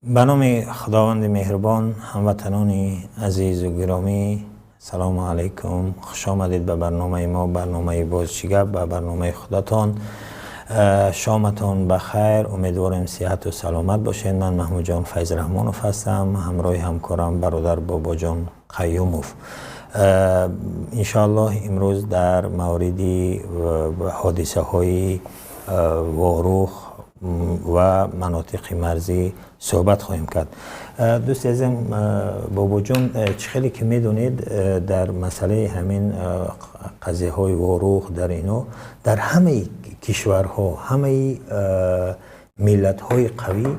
Ба номи Худованди меҳрубон, ҳамватанони азизу гиромӣ, салому алайкум. Хуш омадед ба барномаи мо, барномаи «Боз чӣ гап», ба барномаи худатон. Шоматон ба хайр, умедворем, сиҳату саломат бошед. Ман Маҳмудҷон Файзраҳмонов ҳастам, ҳамроҳи ҳамкорам бародар Бобоҷон Қаюмов. Иншоаллоҳ, имрӯз дар мавриди ҳодисаҳои Ворух ва манотиқи марзӣ суҳбат хоҳем кард. Дӯсти азизам Бобоҷон, чӣ хеле ки медонед, дар масъалаи ҳамин қазияҳои Ворух, дар ино дар ҳамаи кишварҳо, ҳамаи миллатҳои қавӣ,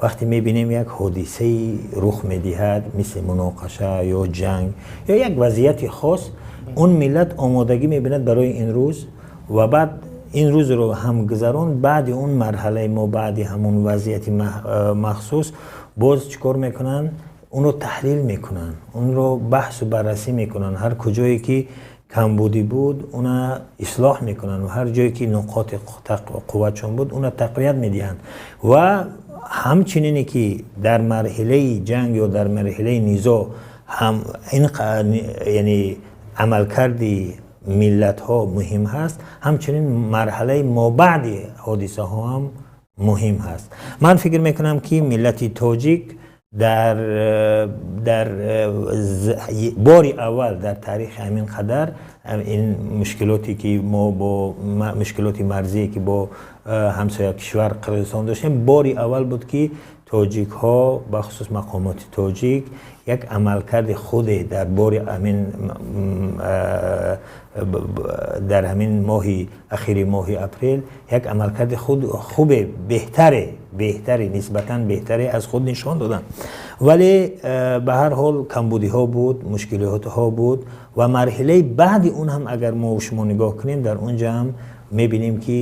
вақте мебинем, як ҳодисаи рух медиҳад, мисли муноқаша ё ҷанг ё як вазъияти хос, он миллат омодагӣ мебинад барои ин рӯз ва баъд ин рӯзро ҳам гузарон. Баъди он марҳалаи мо, баъди ҳамон вазъияти махсус, боз чӣ кор мекунанд? Онро таҳлил мекунанд, онро баҳсу баррасӣ мекунанд, ҳар куҷое ки камбудӣ буд, уна ислоҳ мекунанд ва ҳар ҷое ки нуқоти қувватшон буд, уна тақвият медиҳанд. Ва ҳамчунине ки дар марҳилаи ҷанг ё дар марҳилаи низоъ ҳам ин, яъне амалкарди миллатҳо муҳим ҳаст, ҳамчунин марҳалаи мобаъди ҳодисаҳо ҳам муҳим ҳаст. Ман фикр мекунам, ки миллати тоҷик дар бори аввал дар таърихи ҳамин қадар ин мушкилоте ки мо бо мушкилоти марзие ки бо ҳамсоя кишвар Қирғизистон доштем, бори аввал буд, ки тоҷикҳо, бахусус мақомоти тоҷик, як амалкарди худе дар бори ҳамин, дар ҳамин моҳи ахири моҳи апрел, як амалкарди худ хубе, беҳтаре, нисбатан беҳтаре аз худ нишон доданд. Вале ба ҳар ҳол камбудиҳо буд, мушкилотҳо буд ва марҳилаи баъди он ҳам агар мо шумо нигоҳ кунем, дар он ҷа ҳам мебинем, ки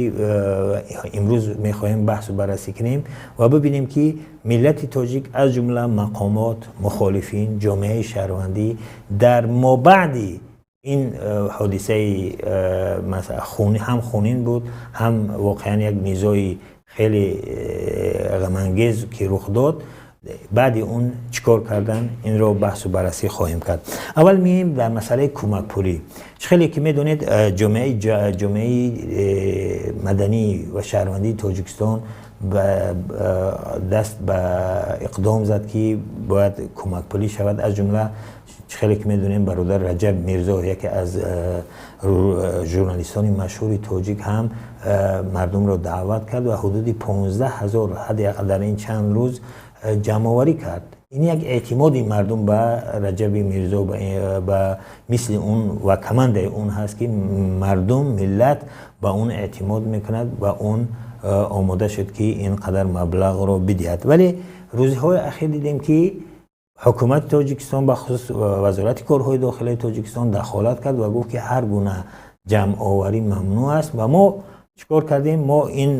имрӯз мехоҳем баҳсу баррасӣ кунем ва бибинем, ки миллати тоҷик, аз ҷумла мақомот, мухолифин, ҷомеаи шаҳрвандӣ, дар мобаъди ин ҳодисаи ҳам хунин буд, ҳам воқеан як низои хеле ғамангез ки рух дод, баъди он чӣ кор кардан, инро баҳсу баррасӣ хоҳем кард. Аввал меем дар масъалаи кӯмакпулӣ. Чӣ хеле ки медонед, ҷомеаи маданӣ ва шаҳрвандии Тоҷикистон даст ба иқдом зад, ки бояд кӯмакпулӣ шавад. Аз ҷумла, чӣ хеле ки медонем, бародар Раҷаб Мирзо, яке аз журналистони машҳури тоҷик, ҳам мардумро даъват кард ва ҳудуди 15 000 ҳадди ақал дар ин чанд рӯз ҷамъоварӣ кард. Ин як эътимоди мардум ба Раҷаби Мирзо, ба мисли он ва командаи он ҳаст, ки мардум, миллат ба он эътимод мекунад ва он омода шуд, ки ин қадар маблағро бидиҳад. Вале рӯзҳои ахир дидем, ки ҳукумати Тоҷикистон, бахусус Вазорати корҳои дохилаи Тоҷикистон, дахолат кард ва гуфт, ки ҳар гуна ҷамъоварӣ мамнӯъ аст. Ва мо чӣ кор кардем? Мо ин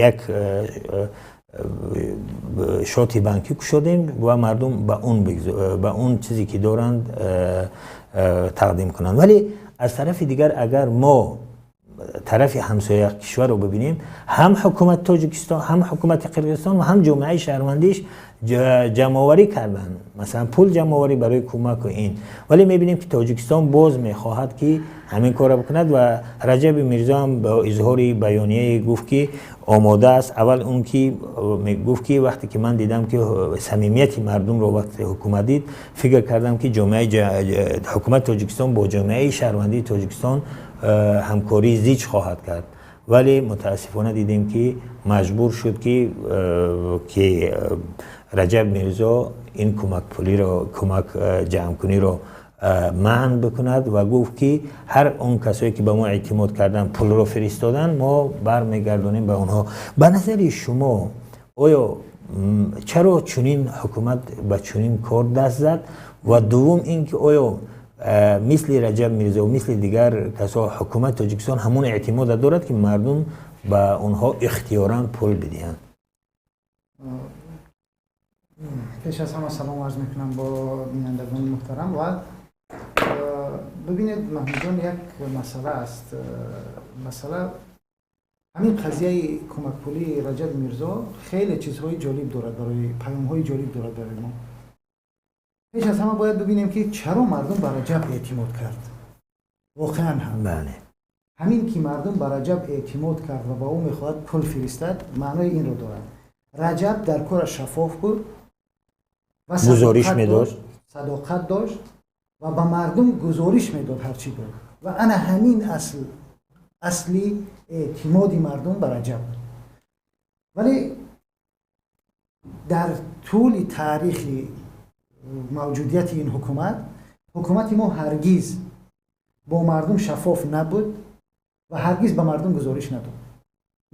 як шоти банкӣ кушодем ва мардум ба он чизе ки доранд, тақдим кунанд. Вале аз тарафи дигар, агар мо тарафи ҳамсоя кишварро бибинем, ҳам ҳукумати Тоҷикистон, ҳам ҳукумати Қирғизистон ва ҳам ҷомеаи шаҳрвандиш ҷамъоварӣ карданд, масалан, пул ҷамъоварӣ барои кӯмаку ин. Вале мебинем, ки Тоҷикистон боз мехоҳад, ки ҳамин корро бикунад. Ва Раҷаби Мирзо ҳам ба изҳори баёнияе гуфт, ки омода аст. Аввал он ки гуфт, ки вақте ки ман дидам, ки самимияти мардумро вақте ҳукумат дид, фикр кардам, ки ҷомеаи ҳукумати Тоҷикистон бо ҷомеаи шаҳрвандии Тоҷикистон ҳамкории зич хоҳад кард. Вале мутаассифона дидем, ки маҷбур шуд, ки Раҷаб Мирзо ин кӯмакпулиро, кӯмак ҷамъкуниро манъ бикунад ва гуфт, ки ҳар он касое ки ба мо эътимод кардан, пулро фиристоданд, мо бармегардонем ба онҳо. Ба назари шумо, оё чаро чунин ҳукумат ба чунин кор даст зад? Ва дуввум ин ки оё мисли Раҷаб Мирзо, мисли дигар касо, ҳукумати Тоҷикистон ҳамон эътимода дорад, ки мардум ба онҳо ихтиёран пул бидиҳанд? Пеш аз ҳама салом арз мекунам бо бинандагони муҳтарам. Ва бибинед, Маҳмудҷон, як масъала аст, масъала. Ҳамин қазияи кӯмакпулии Раҷаби Мирзо хеле чизҳои ҷолиб дорад, барои паёмҳои ҷолиб дорад барои мо. Пеш аз ҳама бояд бибинем, ки чаро мардум ба Раҷаб эътимод кард. Воқеан ҳам ҳамин ки мардум ба Раҷаб эътимод кард ва ба ӯ мехоҳад пул фиристад, маънои инро дорад: Раҷаб дар кораш шаффоф буд ва гузориш медод, садоқат дошт ва ба мардум гузориш медод ҳарчӣ буд. Ва ана ҳамин асл, асли эътимоди мардум ба Раҷаб буд. Вале дар тӯли таърихи мавҷудияти ин ҳукумат, ҳукумати мо ҳаргиз бо мардум шаффоф набуд ва ҳаргиз ба мардум гузориш надод.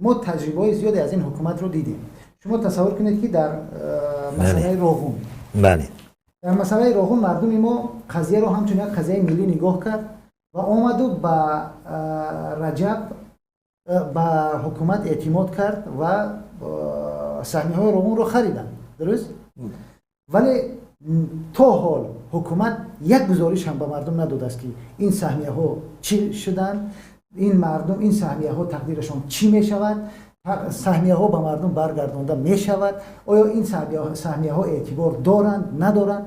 Мо таҷрибаҳои зиёде аз ин ҳукуматро дидем. Шумо тасаввур кунед, ки дар масъалаи Роғун, дар масъалаи Роғун мардуми мо қазияро ҳамчун як қазияи миллӣ нигоҳ кард ва омаду ба Раҷаб, ба ҳукумат эътимод кард ва саҳмияҳои Роғунро хариданд, дуруст? Вале то ҳол ҳукумат як гузориш ҳам ба мардум надодааст, ки ин саҳмияҳо чӣ шуданд, ин мардум, ин саҳмияҳо тақдирашон чӣ мешавад, саҳмияҳо ба мардум баргардонда мешавад, оё ин саҳмияҳо эътибор доранд, надоранд.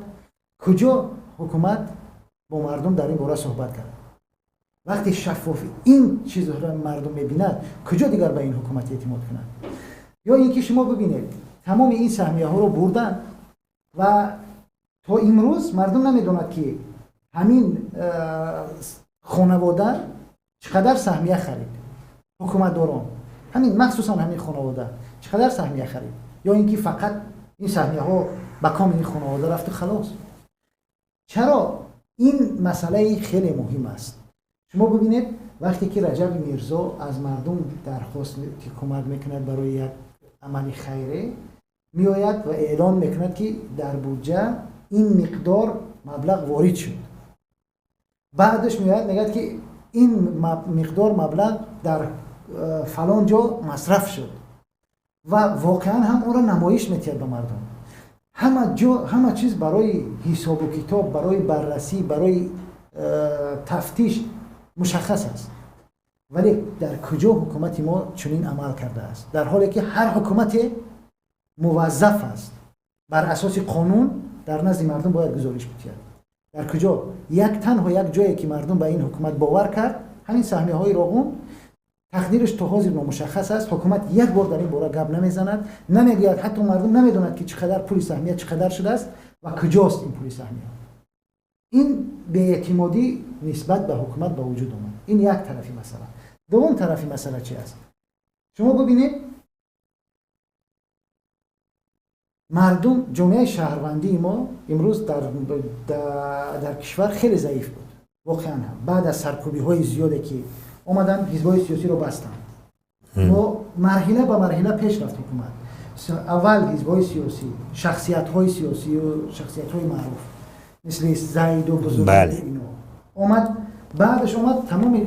Куҷо ҳукумат бо мардум дар ин бора суҳбат кард? Вақте шаффофи ин чизҳоро мардум мебинад, куҷо дигар ба ин ҳукумат эътимод кунад? Ё ин ки шумо бибинед, тамоми ин саҳмияҳоро бурданд ва то имрӯз мардум намедонад, ки ҳамин хонавода чӣ қадар саҳмия харид, ҳукуматдорон, ҳамин махсусан ҳамин хонавода чӣ қадар саҳмия харид, ё ин ки фақат ин саҳмияҳо ба коми ин хонавода рафту халос. Чаро ин масъалаи хеле муҳим аст? Шумо бибинед, вақте ки Раҷаби Мирзо аз мардум дархост ки кӯмак мекунад барои як амали хайре, меояд ва эълон мекунад, ки дар буҷа ин миқдор маблағ ворид шуд. Баъдаш меояд, мегӯяд, ки ин миқдор маблағ дар фалон ҷо масраф шуд, ва воқеан ҳам онро намоиш метиҳад ба мардум. Ҳама ҷо, ҳама чиз барои ҳисобу китоб, барои баррасӣ, барои тафтиш мушаххас аст. Вале дар куҷо ҳукумати мо чунин амал кардааст, дар ҳоле ки ҳар ҳукумате муваззаф аст бар асоси қонун дар назди мардум бояд гузориш бидиҳад? Дар куҷо? Як танҳо як ҷое ки мардум ба ин ҳукумат бовар кард, ҳамин саҳмияҳои Роғун. Тақдираш то ҳозир номушаххас аст. Ҳукумат як бор дар ин бора гап намезанад, намегӯяд. Ҳатто мардум намедонад, ки чӣ қадар пули саҳмия, чӣ қадар шудааст ва куҷост ин пули саҳмия. Ин беэътимодӣ нисбат ба ҳукумат ба вуҷуд омад. Ин як тарафи масъала. Дуввум тарафи масъала чи аст? Шумо бибинед, мардум, ҷомеаи шаҳрвандии мо имрӯз дар кишвар хеле заиф буд. Воқеан ҳам баъд аз саркӯбиҳои зиёде ки омаданд, ҳизбҳои сиёсиро бастанд, мо марҳила ба марҳила пеш рафт ҳукумат. Аввал ҳизбҳои сиёсӣ, шахсиятҳои сиёсию шахсиятҳои маъруф мисли Зайду Бузург ино омад, баъдаш омад тамоми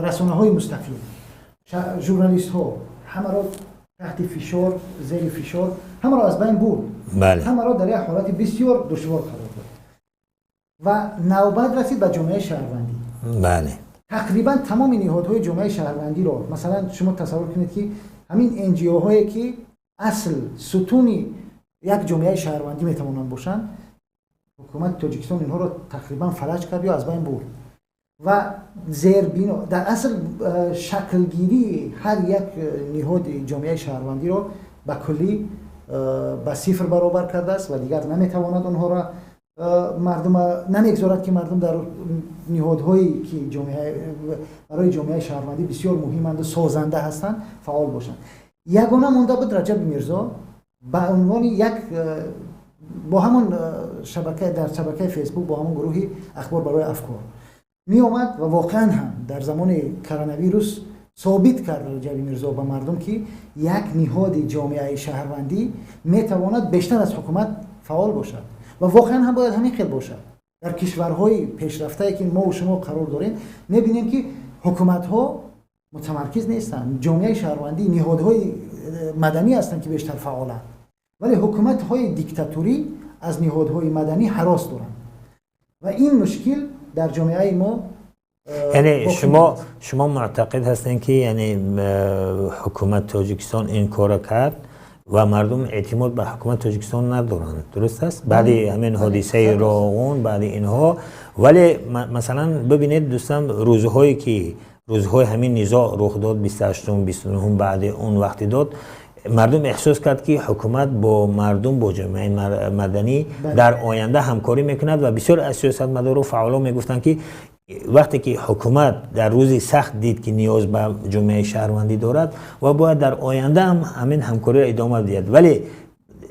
расонаҳои мустақил, журналистҳо, ҳамаро таҳти фишор, зери фишор, ҳамаро аз байн бурд, ҳамаро дар як ҳолати бисёр душвор қарор дод ва навбат расид ба ҷомеаи шаҳрвандӣ. Тақрибан тамоми ниҳодҳои ҷомеаи шаҳрвандиро, масалан, шумо тасаввур кунед, ки ҳамин НГО-ҳое ки асл сутуни як ҷомеаи шаҳрвандӣ метавонанд бошанд, ҳукумати Тоҷикистон инҳоро тақрибан фалаҷ кард ё аз байн бурд. Ва зербино, дар асл шаклгирии ҳар як ниҳоди ҷомеаи шаҳрвандиро ба куллӣ ба сифр баробар кардааст ва дигар наметавонад онҳоро, мардум намегзорад, ки мардум дар ниҳодҳое ки барои ҷомеаи шаҳрвандӣ бисёр муҳиманду созанда ҳастанд, фаъол бошанд. Ягона монда буд Раҷаби Мирзо ба унвони як бо ҳамон шабака, дар шабакаи Фейсбук, бо ҳамон гурӯҳи «Ахбор барои афкор» меомад ва воқеан ҳам дар замони коронавирус собит кард Раҷаби Мирзо ба мардум, ки як ниҳоди ҷомеаи шаҳрвандӣ метавонад бештар аз ҳукумат фаъол бошад ва воқеан ҳам бояд ҳамин хел бошад. Дар кишварҳои пешрафтае ки мову шумо қарор дорем, мебинем, ки ҳукуматҳо мутамаркиз нестанд, ҷомеаи шаҳрвандӣ, ниҳодҳои маданӣ ҳастанд, ки бештар фаъоланд. Вале ҳукуматҳои диктатурӣ аз ниҳодҳои маданӣ ҳарос доранд ва ин мушкил дар ҷомеаи мо Яъне шумо муътақид ҳастед, ки яъне ҳукумати Тоҷикистон ин корро кард ва мардум эътимод ба ҳукумати Тоҷикистон надоранд, дуруст аст? Баъди ҳамин ҳодисаи Роғун, баъди инҳо. Вале масалан бибинед, дӯстам, рӯзҳое ки рӯзҳои ҳамин низоъ рух дод, 28-ум, 29-ум, баъди он вақти дод, мардум эҳсос кард, ки ҳукумат бо мардум, бо ҷомеаи маданӣ дар оянда ҳамкорӣ мекунад. Ва бисёр аз сиёсатмадору фаъолон мегуфтанд, ки вақте ки ҳукумат дар рӯзи сахт дид, ки ниёз ба ҷомеаи шаҳрвандӣ дорад ва бояд дар оянда ҳам ҳамин ҳамкориро идома диҳад. Вале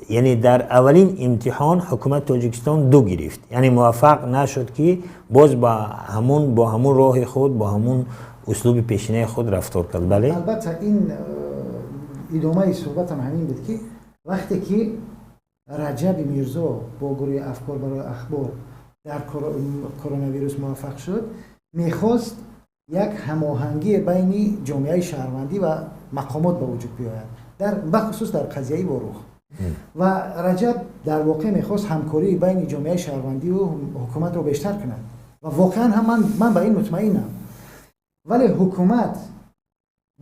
яъне дар аввалин имтиҳон ҳукумати Тоҷикистон ду гирифт, яъне муваффақ нашуд, ки боз бо ҳамун роҳи худ, бо ҳамун услуби пешинаи худ рафтор кард, бале? Албатта, ин идомаи суҳбатам ҳамин буд, ки вақте ки Раҷаби Мирзо бо гурӯҳи «Афкор барои ахбор» дар коронавирус муваффақ шуд, мехост як ҳамоҳангӣ байни ҷомеаи шаҳрвандӣ ва мақомот ба вуҷуд биёяд, бахусус дар қазияи Ворух. Ва Раҷаб дар воқеъ мехост ҳамкории байни ҷомеаи шаҳрвандиву ҳукуматро бештар кунад ва воқеан ҳам ман ба ин мутмаинам. Вале ҳукумат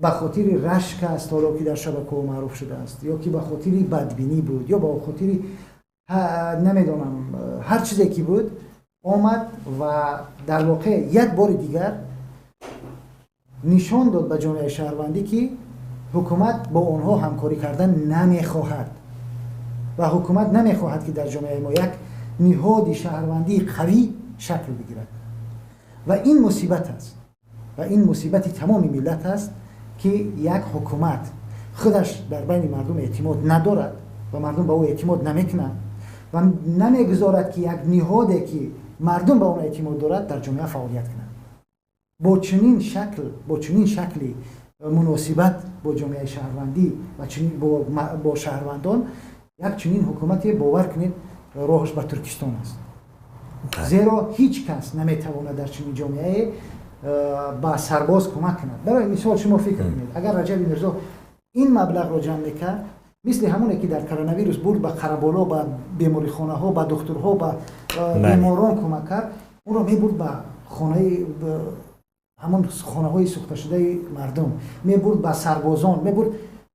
ба хотири рашк аст, ҳоло ки дар шабакаҳо маъруф шудааст, ё ки ба хотири бадбинӣ буд, ё ба хотири намедонам, ҳар чизе ки буд, омад ва дар воқеъ як бори дигар нишон дод ба ҷомеаи шаҳрвандӣ, ки ҳукумат бо онҳо ҳамкорӣ кардан намехоҳад ва ҳукумат намехоҳад, ки дар ҷомеаи мо як ниҳоди шаҳрвандии қавӣ шакл бигирад. Ва ин мусибат аст ва ин мусибати тамоми миллат аст, ки як ҳукумат худаш дар байни мардум эътимод надорад ва мардум ба ӯ эътимод намекунанд ва намегузорад, ки як ниҳоде, ки мардум ба он эътимод дорад, дар ҷомеа фаъолият кунад. Бо чунин шакл, бо чунин шакли муносибат бо ҷомеаи шаҳрвандӣ ва бо шаҳрвандон, як чунин ҳукумате, бовар кунед, роҳаш ба Туркистон аст, зеро ҳеҷ кас наметавонад дар чунин ҷомеае ба сарбоз кӯмак кунад. Барои мисол, шумо фикр кунед, агар Раҷаби Мирзо ин маблағро ҷамъ мекард, мисли ҳамоне ки дар коронавирус бурд ба Қараболо, ба беморихонаҳо, ба духтурҳо, ба беморон кӯмак кард, онро мебурд ба хонаи ҳамон хонаҳои сӯхташудаи мардум, мебурд ба сарбозон, мебурд.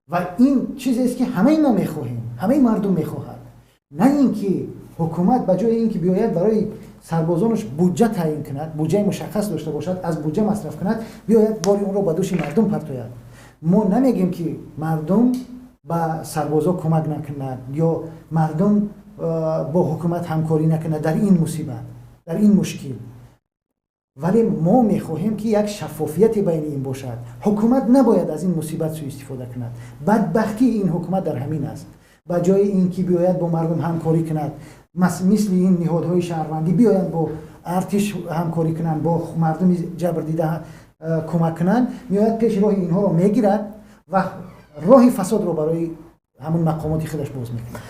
Ва ин чизест, ки ҳамаи мо мехоҳем, ҳамаи мардум мехоҳад, на ин ки ҳукумат ба ҷои ин ки биёяд, барои сарбозонаш буҷа таъин кунад, буҷаи мушаххас дошта бошад, аз буҷа масраф кунад, биёяд, бори онро ба дӯши мардум партояд. Мо намегем, ки мардум ба сарбозо кӯмак накунад ё мардум бо ҳукумат ҳамкорӣ накунад дар ин мусибат, дар ин мушкил, вале мо мехоҳем, ки як шаффофияте байни ин бошад. Ҳукумат набояд аз ин мусибат сӯистифода кунад. Бадбахтии ин ҳукумат дар ҳамин аст: ба ҷои ин ки биёяд, бо мардум ҳамкорӣ кунад, мисли ин ниҳодҳои шаҳрвандӣ биёянд, бо артиш ҳамкорӣ кунанд, бо мардуми ҷабрдида кӯмак кунанд, меояд, пеши роҳи инҳоро мегирад ва роҳи фасодро барои ҳамун мақомоти худаш боз мекунад.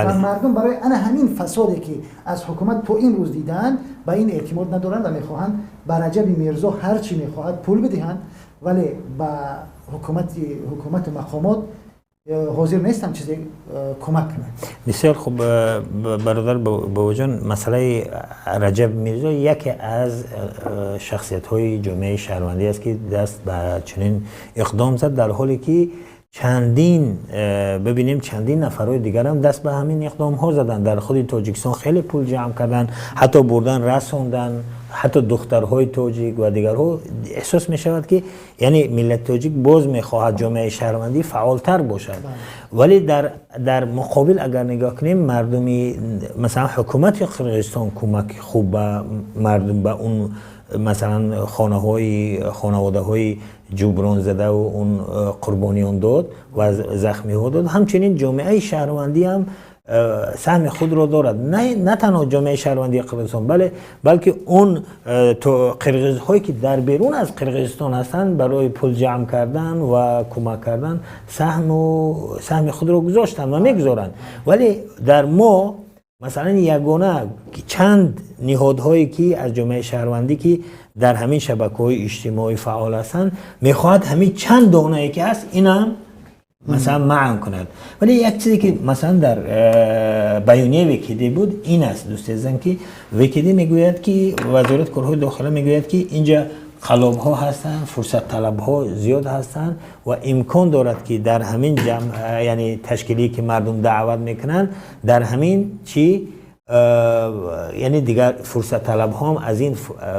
Ва мардум барои ана ҳамин фасоде, ки аз ҳукумат то ин рӯз дидаанд, ба ин эътимод надоранд ва мехоҳанд ба Раҷаби Мирзо ҳар чӣ мехоҳад пул бидиҳанд, вале ба ҳукумату мақомот ҳозир нестанд чизе кӯмак кунанд. Бисёр хуб, бародар Бобоҷон. Масъалаи Раҷаб Мирзо яке аз шахсиятҳои ҷомеаи шаҳрвандӣ аст, ки даст ба чунин иқдом зад, дар ҳоле ки чандин, бибинем, чандин нафарҳои дигарам даст ба ҳамин иқдомҳо заданд. Дар худи Тоҷикистон хеле пул ҷамъ карданд, ҳатто бурдан расондан, ҳатто духтарҳои тоҷик ва дигарҳо. Эҳсос мешавад, ки яъне миллати тоҷик боз мехоҳад ҷомеаи шаҳрвандӣ фаъолтар бошад. Вале дар муқобил агар нигоҳ кунем, мардуми, масалан, ҳукумати Қирғизистон кӯмаки хуб ба мардум, ба он, масалан, хонаҳои хонаводаҳои ҷубронзадаву он қурбониён дод ва захмиҳо дод. Ҳамчунин ҷомеаи шаҳрвандӣ ҳам саҳми худро дорад. На танҳо ҷомеаи шаҳрвандии Қирғизистон, бале, балки он қирғизҳое, ки дар берун аз Қирғизистон ҳастанд, барои пул ҷамъ кардан ва кӯмак кардан саҳми худро гузоштанд ва мегузоранд. Вале дар мо, масалан, ягона чанд ниҳодҳое, ки аз ҷомеаи шаҳрвандӣ, ки дар ҳамин шабакаҳои иҷтимоӣ фаъол ҳастанд, мехоҳад ҳамин чанд донае, ки ҳаст, инам, масалан, маън кунад. Вале як чизе, ки масалан дар баёнияи ВКД буд, ин аст, дӯсти азизам, ки ВКД мегӯяд, ки Вазорати корҳои дохила мегӯяд, ки инҷа Қаллобҳо ҳастанд, фурсатталабҳо зиёд ҳастанд ва имкон дорад, ки дар ҳамин ҷамъ, яъне ташкилие, ки мардум даъват мекунанд, дар ҳамин чӣ, яъне дигар фурсатталабҳо ҳам аз ин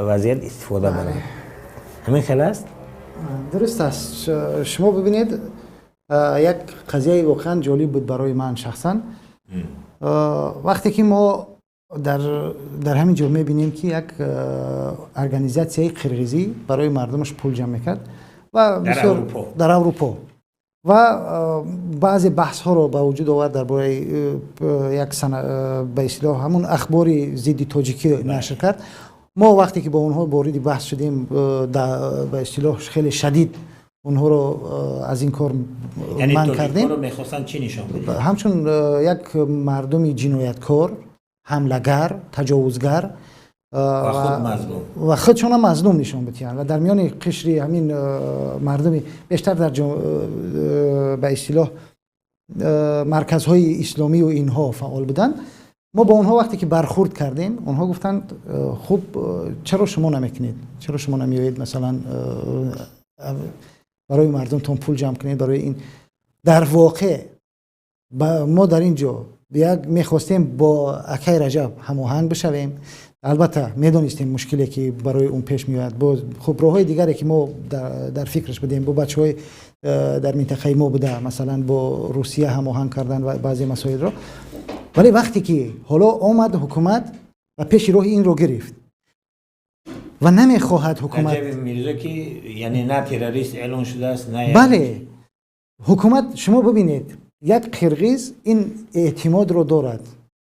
вазъият истифода баранд. Ҳамин хел аст? Дуруст аст. Шумо бибинед, як қазияи воқеан ҷолиб буд барои ман шахсан. Вақте ки мо дар ҳамин ҷо мебинем, ки як организатсияи қирғизӣ барои мардумаш пул ҷамъ мекард ва дар Аврупо ва баъзе баҳсҳоро ба вуҷуд овард дар бораи як ба истилоҳ ҳамун ахбори зидди тоҷикӣ нашр кард. Мо вақте ки бо онҳо вориди баҳс шудем, ба истилоҳ хеле шадид онҳоро аз ин кор манъ кардем. Ҳамчун як мардуми ҷинояткор, ҳамлагар, таҷовузгар ва худшона мазлум нишон бидиҳанд ва дар миёни қишри ҳамин мардуми бештар дар ба истилоҳ марказҳои исломию инҳо фаъол буданд. Мо бо онҳо вақте ки бархурд кардем, онҳо гуфтанд: «Хуб, чаро шумо намекунед? Чаро шумо намеоед, масалан, барои мардумтон пул ҷамъ кунед?» Барои ин дар воқеъ мо дар ин ҷо як мехостем бо акай Раҷаб ҳамоҳанг бишавем. Албатта, медонистем мушкиле, ки барои он пеш меояд. Бо хуб роҳҳои дигаре, ки мо дар фикраш будем, бо бачаҳои дар минтақаи мо буда, масалан, бо Русия ҳамоҳанг кардан ва баъзе масоилро. Вале вақте ки ҳоло омад ҳукумат ва пеши роҳи инро гирифт ва намехоҳад ҳукумат Мирзо, ки яъне на террорист эълон шудааст, на Бале, ҳукумат, шумо бибинед, як қирғиз ин эътимодро дорад,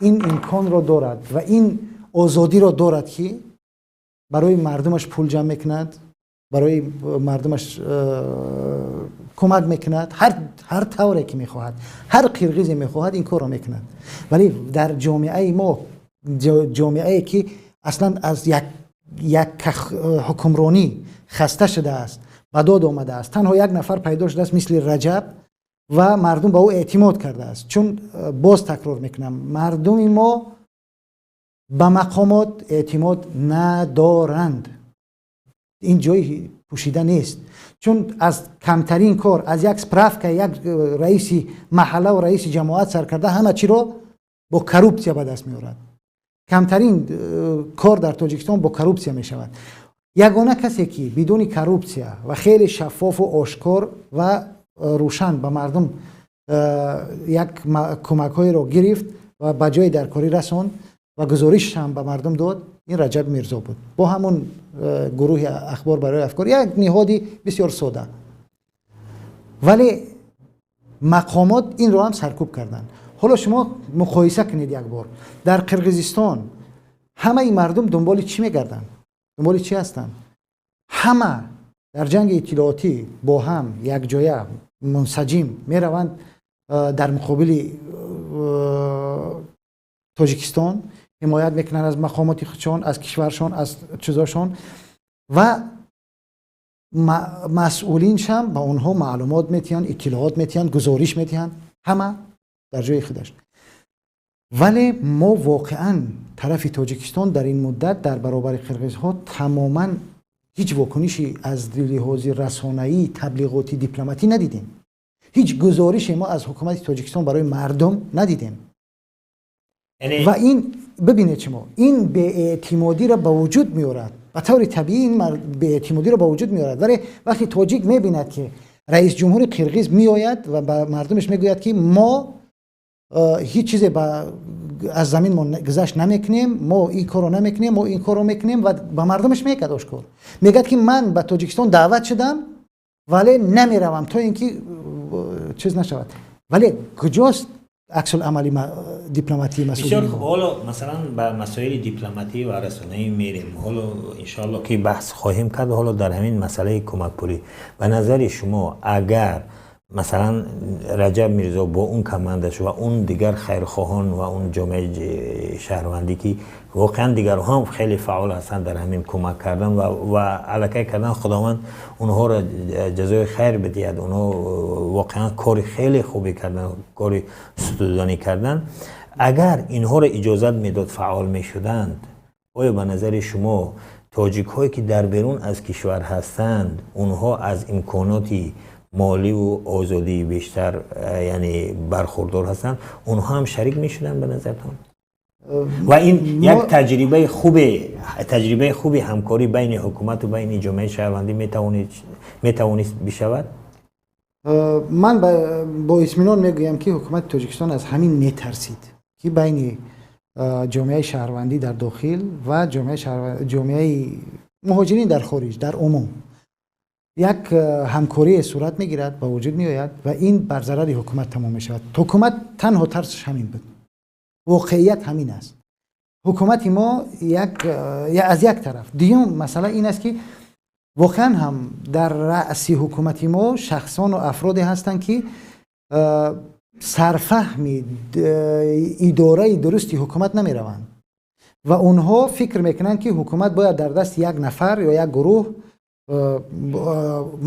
ин имконро дорад ва ин озодиро дорад, ки барои мардумаш пул ҷамъ мекунад, барои мардумаш кӯмак мекунад ҳар тавре ки мехоҳад. Ҳар қирғизе мехоҳад, ин корро мекунад. Вале дар ҷомеаи мо, ҷомеае ки аслан аз як ҳукмронӣ хаста шудааст, ба дод омадааст, танҳо як нафар пайдо шудааст мисли Раҷаб ва мардум ба ӯ эътимод кардааст. Чун боз такрор мекунам, мардуми мо ба мақомот эътимод надоранд. Ин ҷои пӯшида нест, чун аз камтарин кор, аз як справка як раиси маҳаллаву раиси ҷамоат сар карда, ҳама чиро бо коррупсия ба даст меорад. Камтарин кор дар Тоҷикистон бо коррупсия мешавад. Ягона касе, ки бидуни коррупсия ва хеле шаффофу ошкор ва рӯшан ба мардум як кӯмакҳоеро гирифт ва ба ҷои даркорӣ расонд ва гузоришам ба мардум дод, ин Раҷаб Мирзо буд бо ҳамун гурӯҳи «Ахбор барои афкор», як ниҳоди бисёр сода. Вале мақомот инро ҳам саркӯб карданд. Ҳоло шумо муқоиса кунед як бор: дар Қирғизистон ҳамаи мардум дунболи чӣ мегарданд, дунболи чӣ ҳастанд? Ҳама дар ҷанги иттилоотӣ бо ҳам якҷоя мунсаҷим мераванд дар муқобили Тоҷикистон, ҳимоят мекунанд аз мақомоти худшон, аз кишваршон, аз чизошон ва масъулиншам ба онҳо маълумот метиҳанд, иттилоот метиҳанд, гузориш метиҳанд, ҳама дар ҷои худаш. Вале мо воқеан тарафи Тоҷикистон дар ин муддат дар баробари қирғизҳо тамоман ҳеҷ вокуниши аз лиҳози расонаӣ, таблиғотӣ, дипломатӣ надидем. Ҳеҷ гузорише мо аз ҳукумати Тоҷикистон барои мардум надидем. Ва ин, бибинед шумо, ин беэътимодиро ба вуҷуд меорад. Ба таври табиӣ ин беэътимодиро ба вуҷуд меорад. Вале вақте тоҷик мебинад, ки раисҷумҳури қирғиз меояд ва ба мардумаш мегӯяд, ки мо ҳеҷ чизе аз замин мо гузашт намекунем, мо ин корро намекунем, мо ин корро мекунем, ва ба мардумаш мегӯяд, ошкор мегӯяд, ки ман ба Тоҷикистон даъват шудам, вале намеравам, то ин ки чиз нашавад. Вале куҷост аксуламали дипломатии масъулин? Бисёр хуб. Ҳоло, масалан, ба масоили дипломатӣ ва расонаӣ мерем. Ҳоло, иншоалло, ки баҳс хоҳем кард. Ҳоло дар ҳамин масъалаи кӯмакпулӣ, ба назари шумо, агар, масалан, Раҷаб Мирзо бо он командаш ва он дигар хайрхоҳон ва он ҷомеаи шаҳрвандӣ, ки воқеан дигарҳо ҳам хеле фаъол ҳастанд дар ҳамин кӯмак кардан ва аллакай кардан, Худованд онҳоро ҷазои хайр бидиҳад, онҳо воқеан кори хеле хубе кардан, кори сутуданӣ кардан, агар инҳоро иҷозат медод, фаъол мешуданд, оё ба назари шумо Тоҷикҳое ки дар берун аз кишвар ҳастанд, онҳо аз имконоти моливу озодии бештар, яъне бархурдор ҳастанд, онҳо ҳам шарик мешуданд ба назартон? Ва ин як таҷрибаи хуби ҳамкорӣ байни ҳукумату байни ҷомеаи шаҳрвандӣ метавонист бишавад? Ман бо итминон мегӯям, ки ҳукумати Тоҷикистон аз ҳамин метарсид, ки байни ҷомеаи шаҳрвандӣ дар дохил ва ҷомеаи муҳоҷирин дар хориҷ дар умум як ҳамкорие сурат мегирад, ба вуҷуд меояд ва ин бар зарари ҳукумат тамом мешавад. Ҳукумат танҳо тарсаш ҳамин буд. Воқеият ҳамин аст. Ҳукумати мо як аз як тараф. Дуюм масъала ин аст, ки воқеан ҳам дар раъси ҳукумати мо шахсону афроде ҳастанд, ки сарфаҳми идораи дурусти ҳукумат намераванд ва онҳо фикр мекунанд, ки ҳукумат бояд дар дасти як нафар ё як гурӯҳ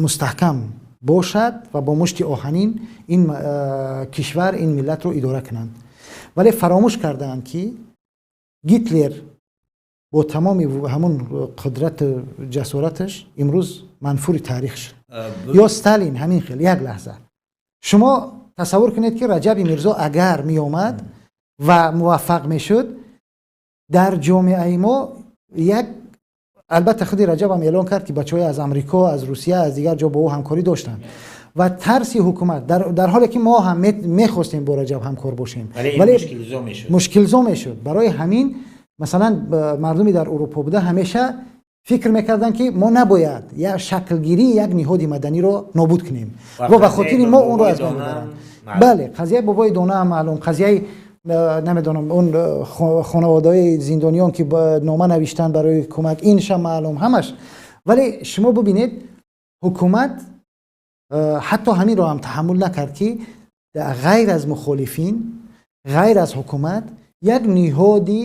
мустаҳкам бошад ва бо мушти оҳанин ин кишвар, ин миллатро идора кунанд. Вале фаромӯш кардаанд, ки Гитлер бо тамоми ҳамун қудрату ҷасораташ имрӯз манфури таърих шуд ё Сталин ҳамин хел. Як лаҳза, шумо тасаввур кунед, ки Раҷаби Мирзо агар меомад ва муваффақ мешуд дар ҷомеаи мо як, албатта, худи Раҷабам эълон кард, ки бачаҳои аз Амрико, аз Русия, аз дигар ҷо бо ӯ ҳамкорӣ доштанд ва тарси ҳукумат дар ҳоле ки мо ҳам мехостем бо Раҷаб ҳамкор бошем, вале мушкилзо мешуд. Барои ҳамин, масалан, мардуми дар Урупо буда ҳамеша фикр мекарданд, ки мо набояд як шаклгирии як ниҳоди маданиро нобуд кунем ва ба хотири мо онро аз байн мебаранд. Бале, қазияи Бобои Дона маълум, қазияи, намедонам, он хонаводаҳои зиндониён, ки нома навиштанд барои кӯмак, инша маълум ҳамаш. Вале шумо бубинед, ҳукумат ҳатто ҳаминро ҳам таҳаммул накард, ки ғайр аз мухолифин, ғайр аз ҳукумат як ниҳоди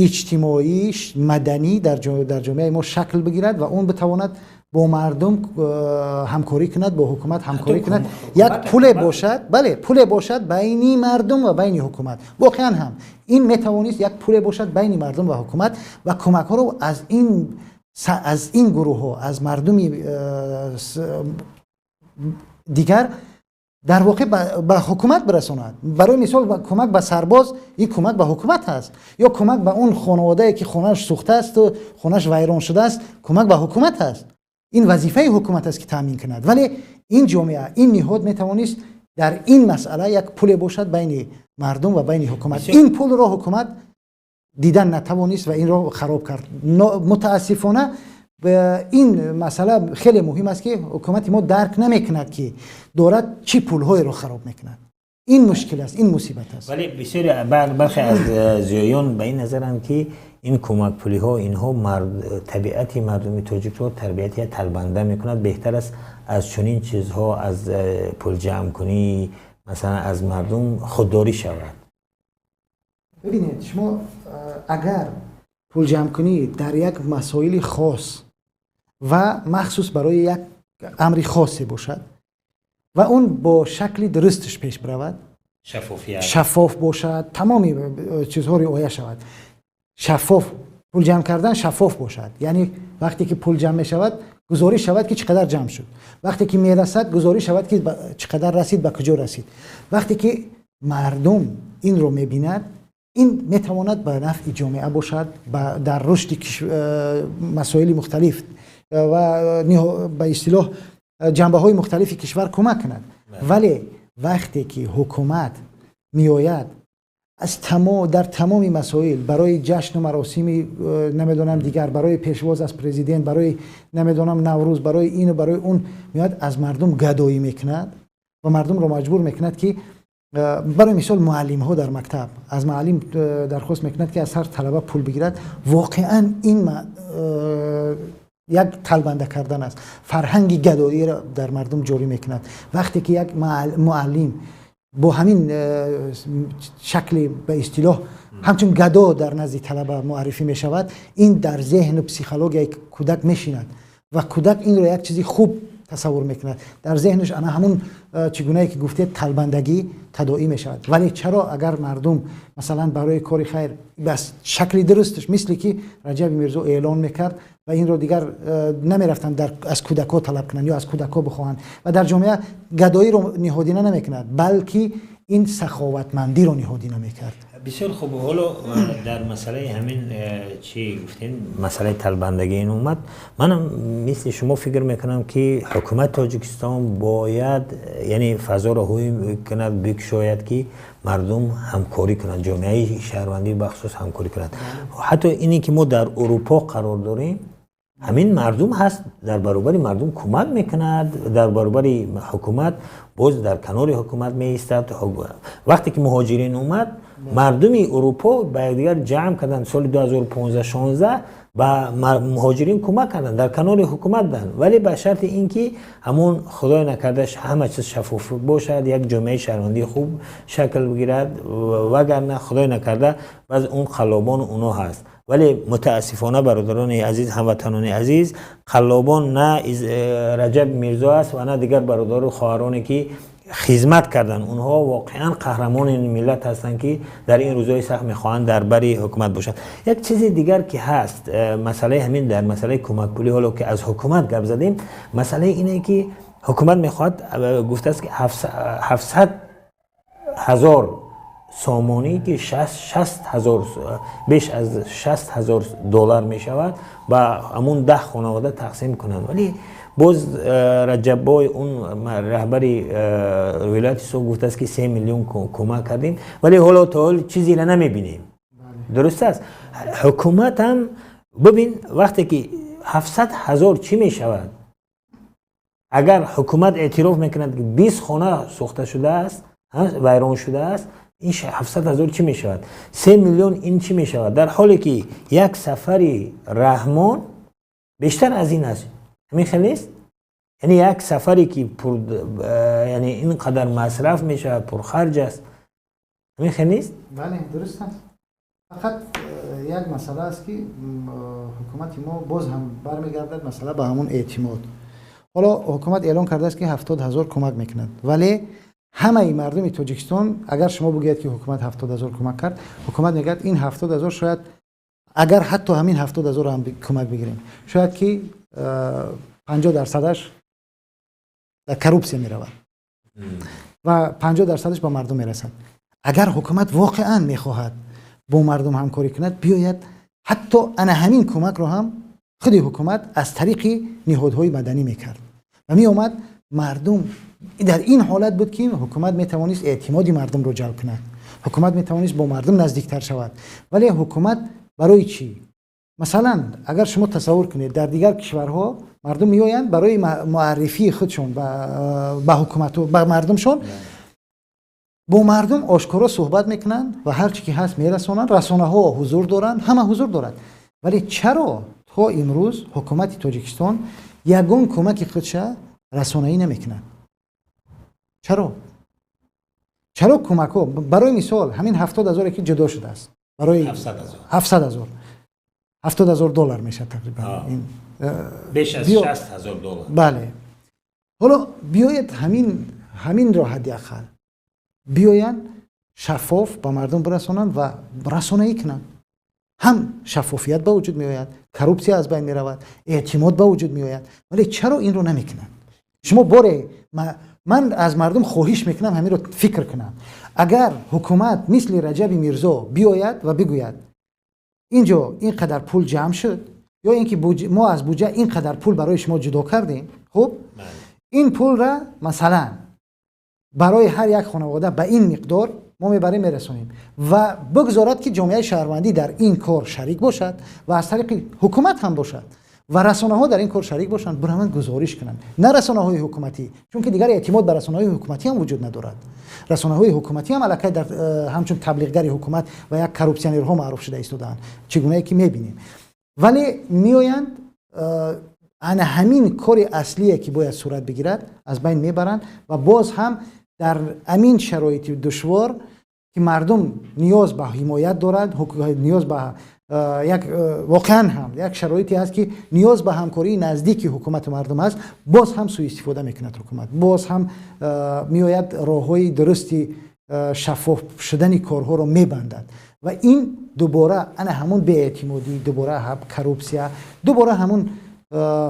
иҷтимоӣ, маданӣ дар ҷомеаи мо шакл бигирад ва он битавонад бо мардум ҳамкорӣ кунад, бо ҳукумат ҳамкорӣ кунад, як пуле бошад, бале, пуле бошад байни мардум ва байни ҳукумат. Воқеан ҳам ин метавонист як пуле бошад байни мардум ва ҳукумат ва кӯмакҳоро аз ин гурӯҳҳо, аз мардуми дигар дар воқеъ ба ҳукумат бирасонад. Барои мисол, кӯмак ба сарбоз ин кӯмак ба ҳукумат ҳаст ё кӯмак ба он хонаводае, ки хонааш сӯхтаасту хонааш вайрон шудааст, кӯмак ба ҳукумат ҳаст. Ин вазифаи ҳукумат аст, ки таъмин кунад. Вале ин ҷомеа, ин ниҳод метавонист дар ин масъала як пуле бошад байни мардум ва байни ҳукумат. Ин пулро ҳукумат дидан натавонист ва инро хароб кард, мутаассифона. Ин масъала хеле муҳим аст, ки ҳукумати мо дарк намекунад, ки дорад чӣ пулҳоеро хароб мекунад. Ин мушкил аст, ин мусибат аст. Вале бисёре, бархе аз зиёиён ба ин назаранд, ки ин кӯмакпулиҳо, инҳо табиати мардуми тоҷикро тарбияти талбанда мекунад, беҳтар аст аз чунин чизҳо, аз пулҷамъкунӣ, масалан, аз мардум худдорӣ шавад. Бибинед, шумо агар пулҷамъкунӣ дар як масоили хос ва махсус барои як амри хосе бошад ва он бо шакли дурусташ пеш биравад, шаффоф бошад, тамоми чизҳо риоя шавад, шаффоф пул ҷамъ кардан шаффоф бошад, яъне вақте ки пул ҷамъ мешавад, гузориш шавад, ки чӣ қадар ҷамъ шуд, вақте ки мерасад, гузориш шавад, ки чӣ қадар расид, ба куҷо расид. Вақте ки мардум инро мебинад, ин метавонад ба нафъи ҷомеа бошад, дар рушди масоили мухталиф ва, ба истилоҳ, ҷанбаҳои мухталифи кишвар кӯмак кунад. Вале вақте ки ҳукумат меояд, дар тамоми масоил, барои ҷашну маросими, намедонам, дигар, барои пешвоз аз президент, барои, намедонам, Наврӯз, барои ину барои он меояд, аз мардум гадоӣ мекунад ва мардумро маҷбур мекунад, ки барои мисол, муаллимҳо дар мактаб аз муаллим дархост мекунад, ки аз ҳар талаба пул бигирад, воқеан ин як талбанда кардан аст, фарҳанги гадоиро дар мардум ҷорӣ мекунад. Вақте ки як муаллим бо ҳамин шакли, ба истилоҳ, ҳамчун гадо дар назди талаба муаррифӣ мешавад, ин дар зеҳну психологияи кӯдак мешинад ва кӯдак инро як чизи хуб. Тасаввур мекунад, дар зеҳнаш ана ҳамун, чӣ гунае ки гуфтед, талбандагӣ тадоӣ мешавад. Вале чаро агар мардум, масалан, барои кори хайр бас шакли дурусташ, мисле ки Раҷаби Мирзо эълон мекард ва инро дигар намерафтанд аз кӯдакҳо талаб кунанд ё аз кӯдакҳо бихоҳанд ва дар ҷомеа гадоиро ниҳодина намекунад, балки ин саховатмандиро ниҳодина мекард. Бисёр хуб. Ҳоло дар масъалаи ҳамин чӣ гуфтем, масъалаи талбандагӣ ин омад, манам мисли шумо фикр мекунам, ки ҳукумати Тоҷикистон бояд, яъне, фазоро ҳуй кунад, бикушояд, ки мардум ҳамкорӣ кунанд, ҷомеаи шаҳрвандӣ бахусус ҳамкорӣ кунанд. Ҳатто ине ки мо дар Урупо қарор дорем, ҳамин мардум ҳаст, дар баробари мардум кӯмак мекунад, дар баробари ҳукумат, боз дар канори ҳукумат меистад. Вақте ки муҳоҷирин омад, мардуми Урупо ба якдигар ҷамъ карданд, соли 2015-16 ба муҳоҷирин кӯмак карданд, дар канори ҳукумат буданд, вале ба шарти ин ки ҳамон, худои накарда, ҳама чиз шаффоф бошад, як ҷомеаи шаҳрвандии хуб шакл бигирад, вагарна, худои накарда, баъз он қаллобону оно ҳаст. Вале мутаассифона, бародарони азиз, ҳамватанони азиз, қаллобон на Раҷаб Мирзо аст ва на дигар бародару хоҳароне ки хизмат карданд. Онҳо воқеан қаҳрамони миллат ҳастанд, ки дар ин рӯзҳои сахт мехоҳанд дар бари ҳукумат бошанд. Як чизи дигар ки ҳаст, масъалаи ҳамин, дар масъалаи кӯмакпулӣ, ҳоло ки аз ҳукумат гап задем, масъалаи ине ки ҳукумат мехоҳад, гуфтааст, ки 700 000 сомонӣ, ки 60 000, беш аз 60 000 доллар мешавад, ба ҳамун 10 хонавода тақсим кунанд. Вале боз Раҷаббой, он раҳбари вилояти Суғд, гуфтааст, ки 3 миллион кӯмак кардем, вале ҳоло то ҳол чизеро намебинем. Дуруст аст, ҳукуматам бибин, вақте ки 700 000 чӣ мешавад, агар ҳукумат эътироф мекунад, ки 20 хона сӯхта шудааст, вайрон шудааст, ин 700 000 чӣ мешавад, 3 миллион ин чӣ мешавад, дар ҳоле ки як сафари Раҳмон бештар аз ин аст. Ҳамин хел нест? Яъне як сафаре ки яъне ин қадар масраф мешавад, пурхарҷ аст, ҳамин хел нест? Бале, дуруст аст. Фақат як масъала аст, ки ҳукумати мо, боз ҳам бармегардад масъала ба ҳамон эътимод. Ҳоло ҳукумат эълон кардааст, ки 70 000 кӯмак мекунад, вале ҳамаи мардуми Тоҷикистон, агар шумо бигӯяд, ки ҳукумат 70 000 кӯмак кард, ҳукумат мегӯяд, ин 70 000 шояд, агар ҳатто ҳамин 70 000 ҳам кӯмак бигирем, шояд ки 50 дарсадаш дар коррупсия меравад ва 50 дарсадаш ба мардум мерасад. Агар ҳукумат воқеан мехоҳад бо мардум ҳамкорӣ кунад, биёяд, ҳатто ана ҳамин кӯмакро ҳам худи ҳукумат аз тариқи ниҳодҳои маданӣ мекард ва меомад мардум. Дар ин ҳолат буд, ки ҳукумат метавонист эътимоди мардумро ҷалб кунад, ҳукумат метавонист бо мардум наздиктар шавад. Вале ҳукумат барои чӣ? Масалан, агар шумо тасаввур кунед, дар дигар кишварҳо мардум меоянд барои муаррифии худшон ба ҳукумату ба мардумшон, бо мардум ошкоро суҳбат мекунанд ва ҳар чӣ ки ҳаст мерасонанд, расонаҳо ҳузур доранд, ҳама ҳузур дорад. Вале чаро то имрӯз ҳукумати Тоҷикистон ягон кӯмаки худша расонаӣ намекунад? Чаро кӯмакҳо, барои мисол, ҳамин 70 000-е ки ҷудо шудааст барои 700 000, 70 000 доллар мешавад тақрибан. Беш аз 60 000 доллар. Бале, ҳоло биёед, ҳаминро ҳадди ақал биёянд, шаффоф ба мардум бирасонанд ва расонаӣ кунанд. Ҳам шаффофият ба вуҷуд меояд, коррупсия аз байн меравад, эътимод ба вуҷуд меояд. Вале чаро инро намекунанд? Шумо боре, ман аз мардум хоҳиш мекунам, ҳаминро фикр кунанд. Агар ҳукумат мисли Раҷаби Мирзо биёяд ва бигӯяд, ин ҷо ин қадар пул ҷамъ шуд ё ин ки мо аз буҷа ин қадар пул барои шумо ҷудо кардем, хуб, ин пулра, масалан, барои ҳар як хонавода ба ин миқдор мо мебарем, мерасонем, ва бигзорад, ки ҷомеаи шаҳрвандӣ дар ин кор шарик бошад ва аз тариқи ҳукумат ҳам бошад ва расонаҳо дар ин кор шарик бошанд, бираванд, гузориш кунанд, на расонаҳои ҳукуматӣ, чунки дигар эътимод ба расонаҳои ҳукуматӣ ҳам вуҷуд надорад. Расонаҳои ҳукуматӣ ҳам аллакай дар ҳамчун таблиғгари ҳукумат ва як коррупсионерҳо маъруф шуда истодаанд, чӣ гунае ки мебинем. Вале меоянд, ана ҳамин кори аслие ки бояд сурат бигирад, аз байн мебаранд ва боз ҳам дар ҳамин шароити душвор, ки мардум ниёз ба ҳимоят дорад, ниёз ба Як воқеан ҳам як шароите ҳаст, ки ниёз ба ҳамкории наздики ҳукумату мардум аст. Боз ҳам суистифода мекунад ҳукумат, боз ҳам меояд, роҳҳои дурусти шаффоф шудани корҳоро мебандад ва ин дубора ана ҳамун беэътимодӣ, дубора коррупсия, дубора ҳамун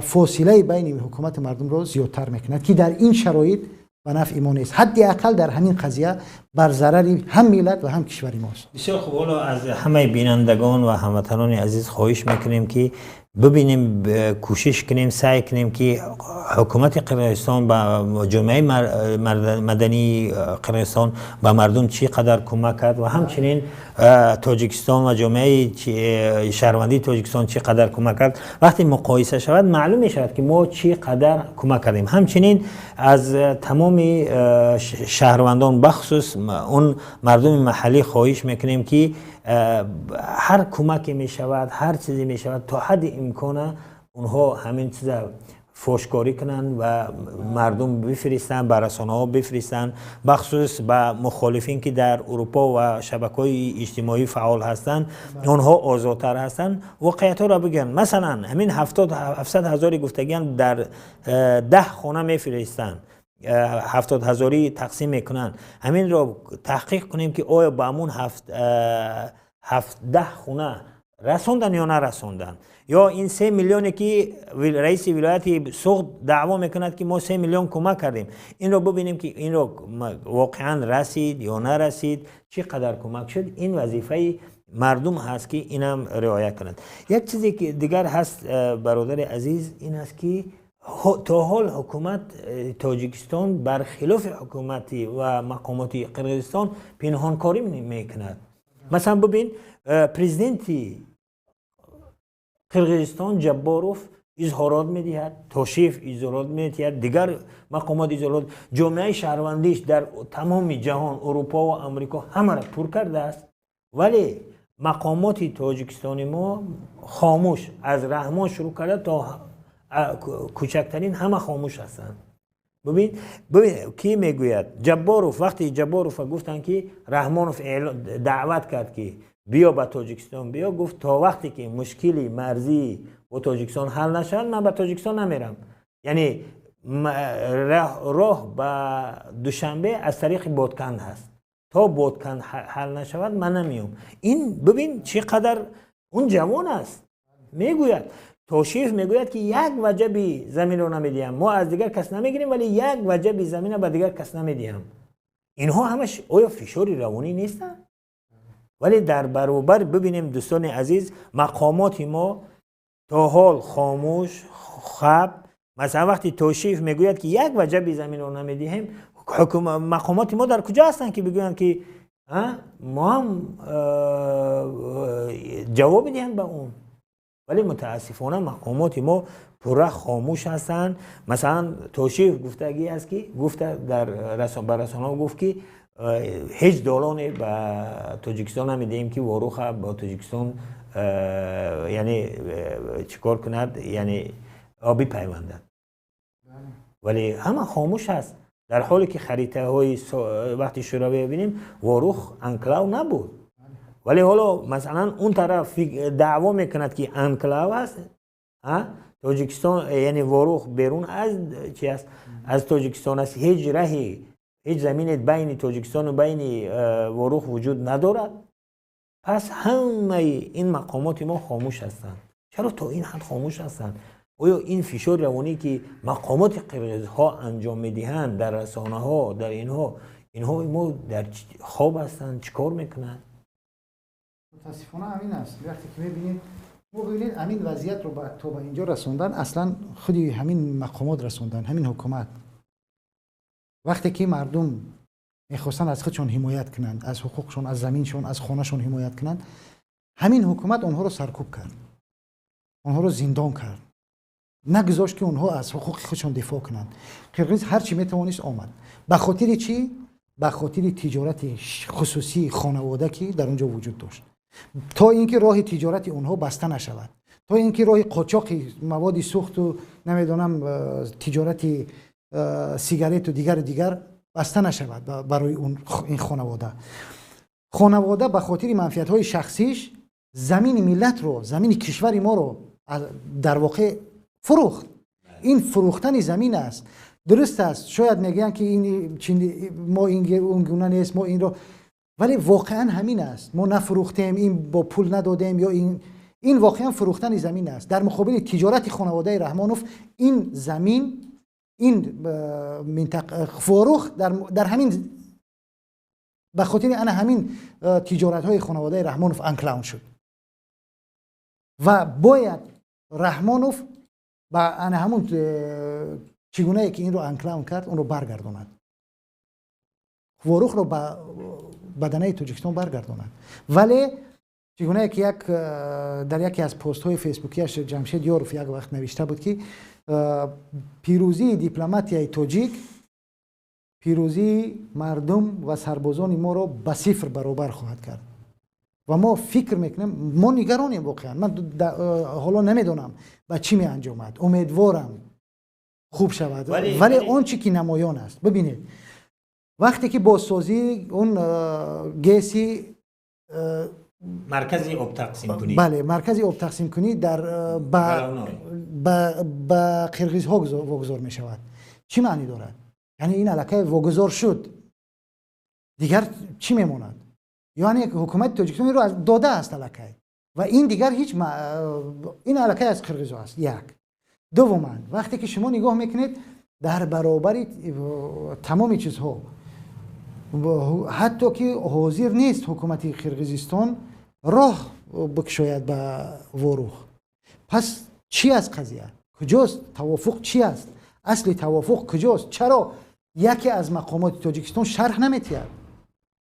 фосилаи байни ҳукумату мардумро зиёдтар мекунад, ки дар ин шароит ба нафъи мо нест, ҳадди ақал дар ҳамин қазия бар зарари ҳам миллат ва ҳам кишвари мост. Бисёр хуб. Ҳоло аз ҳамаи бинандагон ва ҳамватанони азиз хоҳиш мекунем, ки бибинем, кӯшиш кунем, саъй кунем, ки ҳукумати Қирғизистон ба ҷомеаи мадании Қирғизистон, ба мардум чӣ қадар кӯмак кард ва ҳамчунин Тоҷикистон ва ҷомеаи шаҳрвандии Тоҷикистон чӣ қадар кӯмак кард. Вақте муқоиса шавад, маълум мешавад, ки мо чӣ қадар кӯмак кардем. Ҳамчунин аз тамоми шаҳрвандон, бахусус он мардуми маҳаллӣ, хоҳиш мекунем, ки ҳар кӯмаке мешавад, ҳар чизе мешавад, то ҳадди имкона онҳо ҳамин чиза фошкорӣ кунанд ва мардум бифиристанд, ба расонаҳо бифиристанд, бахусус ба мухолифин, ки дар Урупо ва шабакаҳои иҷтимоӣ фаъол ҳастанд, онҳо озодтар ҳастанд, воқеиятҳоро бигӯянд. Масалан, ҳамин 700 ҳазори гуфтагиам дар 10 хона мефиристанд, 70 ҳазорӣ тақсим мекунанд. Ҳаминро таҳқиқ кунем, ки оё ба ҳамун 10 хона расондан ё нарасондан, ё ин 3 миллионе, ки раиси вилояти Суғд даъво мекунад, ки мо 3 миллион кӯмак кардем, инро бибинем, ки инро воқеан расид ё нарасид, чӣ қадар кӯмак шуд. Ин вазифаи мардум ҳаст, ки инам риоя кунад. Як чизе ки дигар ҳаст, бародари азиз, ин аст, ки то ҳол ҳукумат Тоҷикистон бар хилофи ҳукумати ва мақомоти Қирғизистон пинҳонкорӣ мекунад. Масалан, бибин, президенти Қирғизистон Ҷабборов изҳорот медиҳад, Тошиев изҳорот медиҳад, дигар мақомот изҳорот, ҷомеаи шаҳрвандиш дар тамоми ҷаҳон, Урупо ва Амрико ҳамаро пур кардааст, вале мақомоти Тоҷикистони мо хомӯш, аз Раҳмон шурӯъ карда то кӯчактарин, ҳама хомӯш ҳастанд. Бибин, бибин, кӣ мегӯяд? Ҷабборов. Вақте Ҷабборова гуфтанд, ки Раҳмонов даъват кард, ки биё ба Тоҷикистон, биё, гуфт: «То вақте ки мушкили марзӣ бо Тоҷикистон ҳал нашавад, ман ба Тоҷикистон намерам». Яъне роҳ ба Душанбе аз тариқи Бодканд ҳаст, то Бодканд ҳал нашавад, ман намеём. Ин бибин, чӣ қадар он ҷавон аст, мегӯяд. Тошиев мегӯяд, ки як ваҷаби заминро намедиҳам, мо аз дигар кас намегирем, вале як ваҷаби замина ба дигар кас намедиҳам. Инҳо ҳамаш оё фишори равонӣ нестанд? Вале дар баробар бибинем, дӯстони азиз, мақомоти мо то ҳол хомӯш, хаб. Масалан, вақте Тошиев мегӯяд, ки як ваҷаби заминро намедиҳем, мақомоти мо дар куҷо ҳастанд, ки бигӯянд, ки мо ҳам ҷавоб медиҳанд ба он? Вале мутаассифона мақомоти мо пурра хомӯш ҳастанд. Масалан, Тошиев гуфтагӣ аст, ки гуфта дар ба расонаҳо гуфт, ки ҳеҷ долоне ба Тоҷикистон намедиҳем, ки Воруха ба Тоҷикистон яъне чӣ кор кунад, яъне бипайвандад. Вале ҳама хомӯш аст, дар ҳоле ки харитаҳои вақти Шӯравӣ бибинем, Ворух анклав набуд. Вале ҳоло, масалан, он тараф даъво мекунад, ки анклав аст Тоҷикистон, яъне Ворух берун аз чи аст, аз Тоҷикистон аст. Ҳеҷ раҳи, ҳеҷ замине байни Тоҷикистону байни Ворух вуҷуд надорад. Пас ҳамаи ин мақомоти мо хомӯш ҳастанд. Чаро то ин ҳад хомӯш ҳастанд? Оё ин фишори равонӣ, ки мақомоти қирғизҳо анҷом медиҳанд дар расонаҳо, дар инҳо мо дар хоб ҳастанд, чӣ кор мекунанд? Мутаассифона, ҳамин аст. Вақте ки мебинед, мо бибинед, ҳамин вазъиятро то ба инҷо расондан аслан худи ҳамин мақомот расондан, ҳамин ҳукумат. Вақте ки мардум мехостанд аз худшон ҳимоят кунанд, аз ҳуқуқшон, аз заминшон, аз хонашон ҳимоят кунанд, ҳамин ҳукумат онҳоро саркӯб кард, онҳоро зиндон кард, нагузошт, ки онҳо аз ҳуқуқи худшон дифоъ кунанд. Қирғиз ҳар чӣ метавонист, омад. Ба хотири чӣ? Ба хотири тиҷорати хусусии хонавода, ки дар он ҷо вуҷуд дошт, то ин ки роҳи тиҷорати онҳо баста нашавад, то ин ки роҳи қочоқи маводи сӯхту, намедонам, тиҷорати сигарету дигару дигар баста нашавад барои ин хонавода. Хонавода ба хотири манфиатҳои шахсиш. Замини миллатро, замини кишвари моро дар воқеъ фурӯхт. Ин фурӯхтани замин аст. Дуруст аст, шояд мегӯянд, ки мо он гуна нест, мо инро, вале воқеан ҳамин аст. Мо нафурӯхтем, ин бо пул надодем ё ин воқеан фурӯхтани замин аст. Дар муқобили тиҷорати хонаводаи Раҳмонов ин замин, ин минтақа Ворух дар ҳамин ба хотири ана ҳамин тиҷоратҳои хонаводаи Раҳмонов анклав шуд ва бояд Раҳмонов ба ана ҳамун чӣ гунае ки инро анклав кард, онро баргардонад, Ворухро ба баданаи Тоҷикистон баргардонад. Вале чӣ гунае ки як дар яке аз постҳои фейсбукияш Ҷамшед Ёров як вақт навишта буд, ки пирӯзии дипломатияи тоҷик пирӯзии мардум ва сарбозони моро ба сифр баробар хоҳад кард. Ва мо фикр мекунем, мо нигаронем воқеан. Ман ҳоло намедонам, ба чӣ меанҷомад, умедворам, хуб шавад, вале он чӣ ки намоён аст, бибинед, вақте ки бозсозии он ГЭСи маркази обтақсимкунӣ. Бале, маркази обтақсимкунӣ дар ба қирғизҳо вогузор мешавад, чӣ маънӣ дорад? Яъне ин аллакай вогузор шуд, дигар чӣ мемонад? Яъне ҳукумати Тоҷикистон инро додааст аллакай ва ин дигар ҳеҷ, ин аллакай аз қирғизҳо аст. Як дуввуман, вақте ки шумо нигоҳ мекунед, дар баробари тамоми чизҳо, ҳатто ки ҳозир нест ҳукумати Қирғизистон роҳ бикушояд ба Ворух. Пас чӣ аст қазия? Куҷост тавофуқ? Чӣ аст асли тавофуқ? Куҷост? Чаро яке аз мақомоти Тоҷикистон шарҳ наметиҳад?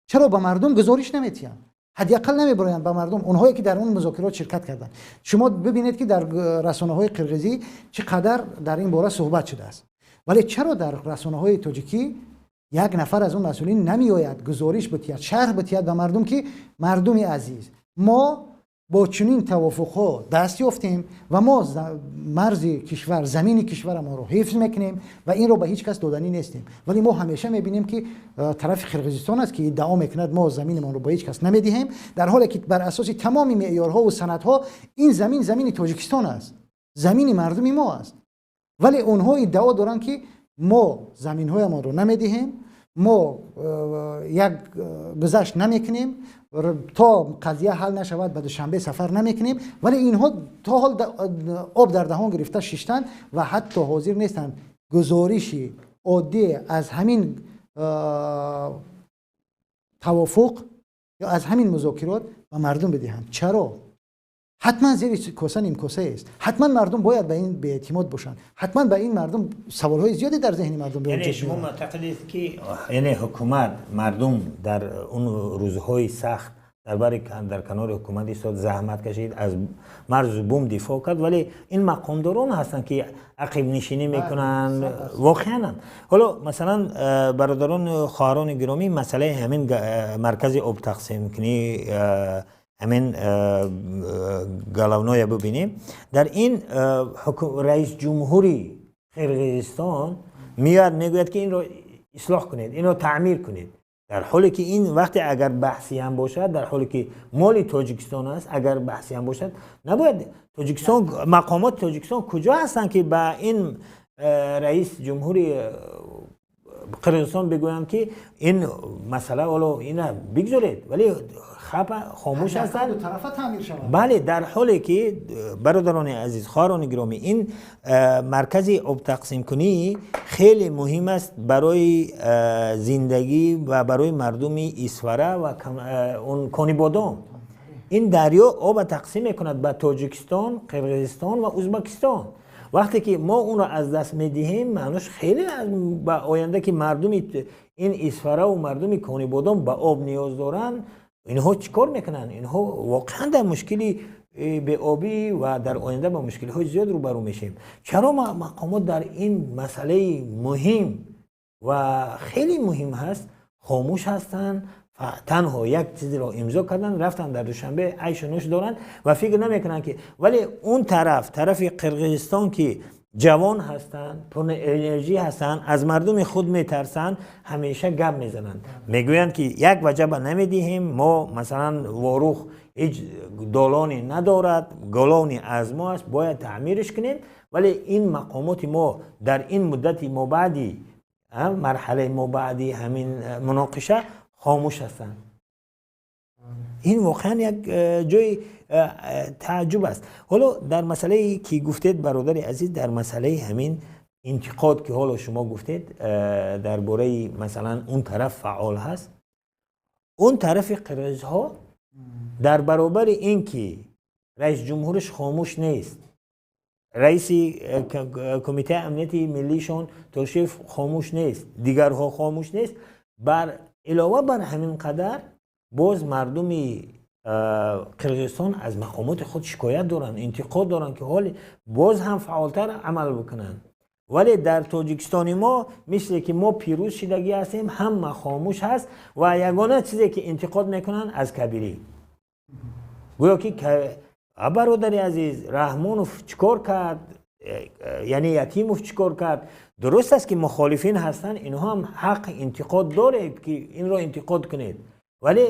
Чаро ба мардум гузориш наметиҳанд? Ҳадди ақал намебароянд ба мардум онҳое, ки дар он музокирот ширкат карданд. Шумо бибинед, ки дар расонаҳои қирғизӣ чӣ қадар дар ин бора суҳбат шудааст, вале чаро дар расонаҳои тоҷикӣ як нафар аз он масъулин намеояд, гузориш битиҳад, шарҳ битиҳад ба мардум, ки мардуми азиз, мо бо чунин тавофуқҳо даст ёфтем ва мо марзи кишвар, замини кишварамонро ҳифз мекунем ва инро ба ҳеҷ кас доданӣ нестем? Вале мо ҳамеша мебинем, ки тарафи Қирғизистон аст, ки иддао мекунад, мо заминамонро ба ҳеҷ кас намедиҳем, дар ҳоле ки бар асоси тамоми меъёрҳову санадҳо ин замин замини Тоҷикистон аст, замини мардуми мо аст. Вале онҳо иддао доранд, ки мо заминҳоямонро намедиҳем, мо як гузашт намекунем, то қазия ҳал нашавад, ба Душанбе сафар намекунем. Вале инҳо то ҳол об дар даҳон гирифта шиштанд ва ҳатто ҳозир нестанд гузориши оддӣ аз ҳамин тавофуқ ё аз ҳамин музокирот ба мардум бидиҳанд. Чаро? Ҳатман зери коса нимкосаест. Ҳатман мардум бояд ба ин беэътимод бошанд. Ҳатман ба ин мардум саволҳои зиёде дар зеҳни мардум ба яъне вуҷуд шумо меорад. Муътақидед, ки яъне ҳукумат, мардум дар он рӯзҳои сахт дар бари дар канори ҳукумат истод, заҳмат кашид, аз марзу бум дифоъ кард, вале ин мақомдорон ҳастанд, ки ақибнишинӣ мекунанд воқеан. Ҳоло масалан, бародарону хоҳарони гиромӣ, масъалаи ҳамин маркази обтақсимкунӣ, ҳамин Головное бибинем, дар ин раис ҷумҳури Қирғизистон меояд, мегӯяд, ки инро ислоҳ кунед, инро таъмир кунед, дар ҳоле ки ин вақте агар баҳсӣ ҳам бошад, дар ҳоле ки моли Тоҷикистон аст, агар баҳсӣ ҳам бошад, набояд Тоҷикистон, мақомоти Тоҷикистон куҷо ҳастанд, ки ба ин раис ҷумҳури Қирғизистон бигӯянд, ки ин масъала ҳоло ина бигзоред? Вале хапа хомӯш ҳастанд. Тарафа таъмир шавад. Бале, дар ҳоле ки, бародарони азиз, хоҳарони гиромӣ, ин маркази обтақсимкунӣ хеле муҳим аст барои зиндагӣ ва барои мардуми Исфара ва он Конибодом. Ин дарё оба тақсим мекунад ба Тоҷикистон, Қирғизистон ва Ӯзбекистон. Вақте ки мо онро аз даст медиҳем, маънош хеле ба оянда, ки мардуми ин Исфараву мардуми Конибодом ба об ниёз доранд, инҳо чӣ кор мекунанд? Инҳо воқеан дар мушкили беобӣ ва дар оянда ба мушкилиҳои зиёд рӯбарӯ мешавем. Чаро мақомот дар ин масъалаи муҳим ва хеле муҳим ҳаст, хомӯш ҳастанд? Танҳо як чизеро имзо карданд, рафтанд, дар Душанбе айшу нӯш доранд ва фикр намекунанд, ки вале он тараф, тарафи Қирғизистон, ки ҷавон ҳастанд, пурэнержӣ ҳастанд, аз мардуми худ метарсанд, ҳамеша гап мезананд, мегӯянд ки як ваҷаба намедиҳем мо, масалан, Ворух ҳеҷ долоне надорад, голони аз мо аст, бояд таъмирش кунем. Вале ин мақомоти мо дар ин муддати мобаъди марҳалаи мобаъди ҳамин муноқиша хомӯш ҳастанд. Ин воқеан як ҷои тааҷҷуб аст. Ҳоло дар масъалае ки гуфтед, бародари азиз, дар масъалаи ҳамин интиқод ки ҳоло шумо гуфтед, дар бораи масалан он тараф фаъол ҳаст, он тарафи қирғизҳо дар баробари ин ки раис ҷумҳураш хомӯш нест, раиси кумитаи амнияти миллишон Тошиев хомӯш нест, дигарҳо хомӯш нест, бар илова бар ҳамин қадар боз мардуми Қирғизистон аз мақомоти худ шикоят доранд, интиқод доранд ки ҳоли боз ҳам фаъолтар амал бикунанд. Вале дар Тоҷикистони мо мисле ки мо пирӯз шидагӣ ҳастем, ҳама хомӯш ҳаст ва ягона чизе ки интиқод мекунанд аз Кабирӣ, гӯё ки бародари азиз, Раҳмонов чӣ кор кард, яъне Ятимов чӣ кор кард? Дуруст аст ки мухолифин ҳастанд, инҳо ҳам ҳақ интиқод доред ки инро интиқод кунед, вале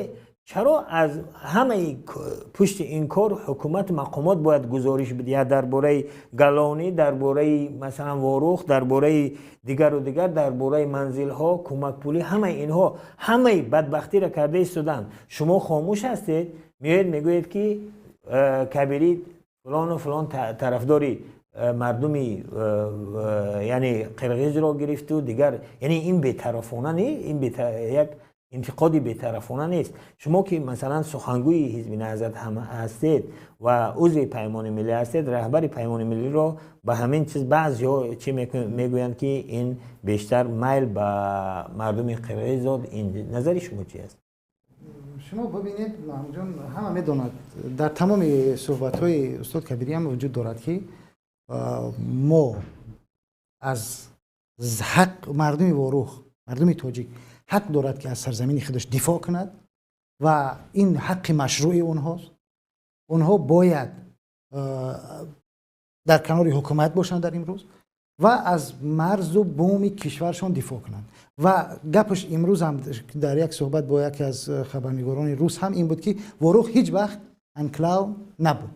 чаро аз ҳамаи пушти ин кор ҳукумат, мақомот бояд гузориш бидиҳад дар бораи Галонӣ, дар бораи масалан Ворух, дар бораи дигару дигар, дар бораи манзилҳо, кӯмакпулӣ, ҳамаи инҳо ҳамаи бадбахтиро карда истоданд. Шумо хомӯш ҳастед, меоед мегӯед ки Кабирӣ фалону фалон тарафдори мардуми яъне қирғизро гирифту дигар. Яъне ин бетарафона не, ин як интиқоди бетарафона нест. Шумо ки масалан сухангӯи ҳизби Наҳзат ҳастед ва узви Паймони Миллӣ ҳастед, раҳбари Паймони Миллиро ба ҳамин чиз баъзеҳо чӣ мегӯянд ки ин бештар майл ба мардуми қирғиз дод. Ин назари шумо чи аст? Шумо бибинед, Маҳмудҷон, ҳама медонад, дар тамоми суҳбатҳои устод Кабирӣ ҳам вуҷуд дорад ки мо аз ҳақ мардуми Ворух, мардуми тоҷик ҳақ дорад ки аз сарзамини худаш дифоъ кунад ва ин ҳаққи машрӯи онҳост. Онҳо бояд дар канори ҳукумат бошанд дар имрӯз ва аз марзу буми кишваршон дифоъ кунанд. Ва гапаш имрӯз ҳам дар як суҳбат бо яке аз хабарнигорони рус ҳам ин буд ки Ворух ҳеҷ вақт анклав набуд.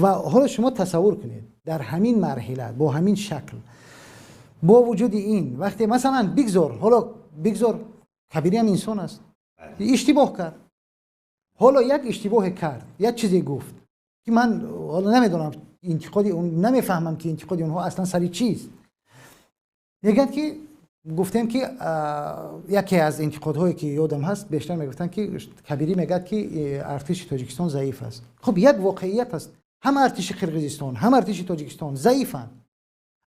Ва ҳоло шумо тасаввур кунед, дар ҳамин марҳила бо ҳамин шакл, бо вуҷуди ин, вақте масалан бигзор, ҳоло бигзор Кабирӣ ҳам инсон аст, иштибоҳ кард, ҳоло як иштибоҳе кард, як чизе гуфт ки ман ҳоло намедонам, интиқоди намефаҳмам ки интиқоди онҳо аслан сари чист. Мегӯянд ки гуфтем ки яке аз интиқодҳое ки ёдам ҳаст, бештар мегуфтанд ки Кабирӣ мегӯяд ки артиши Тоҷикистон заиф аст. Хуб, як воқеият аст, ҳам артиши Қирғизистон, ҳам артиши Тоҷикистон заифанд.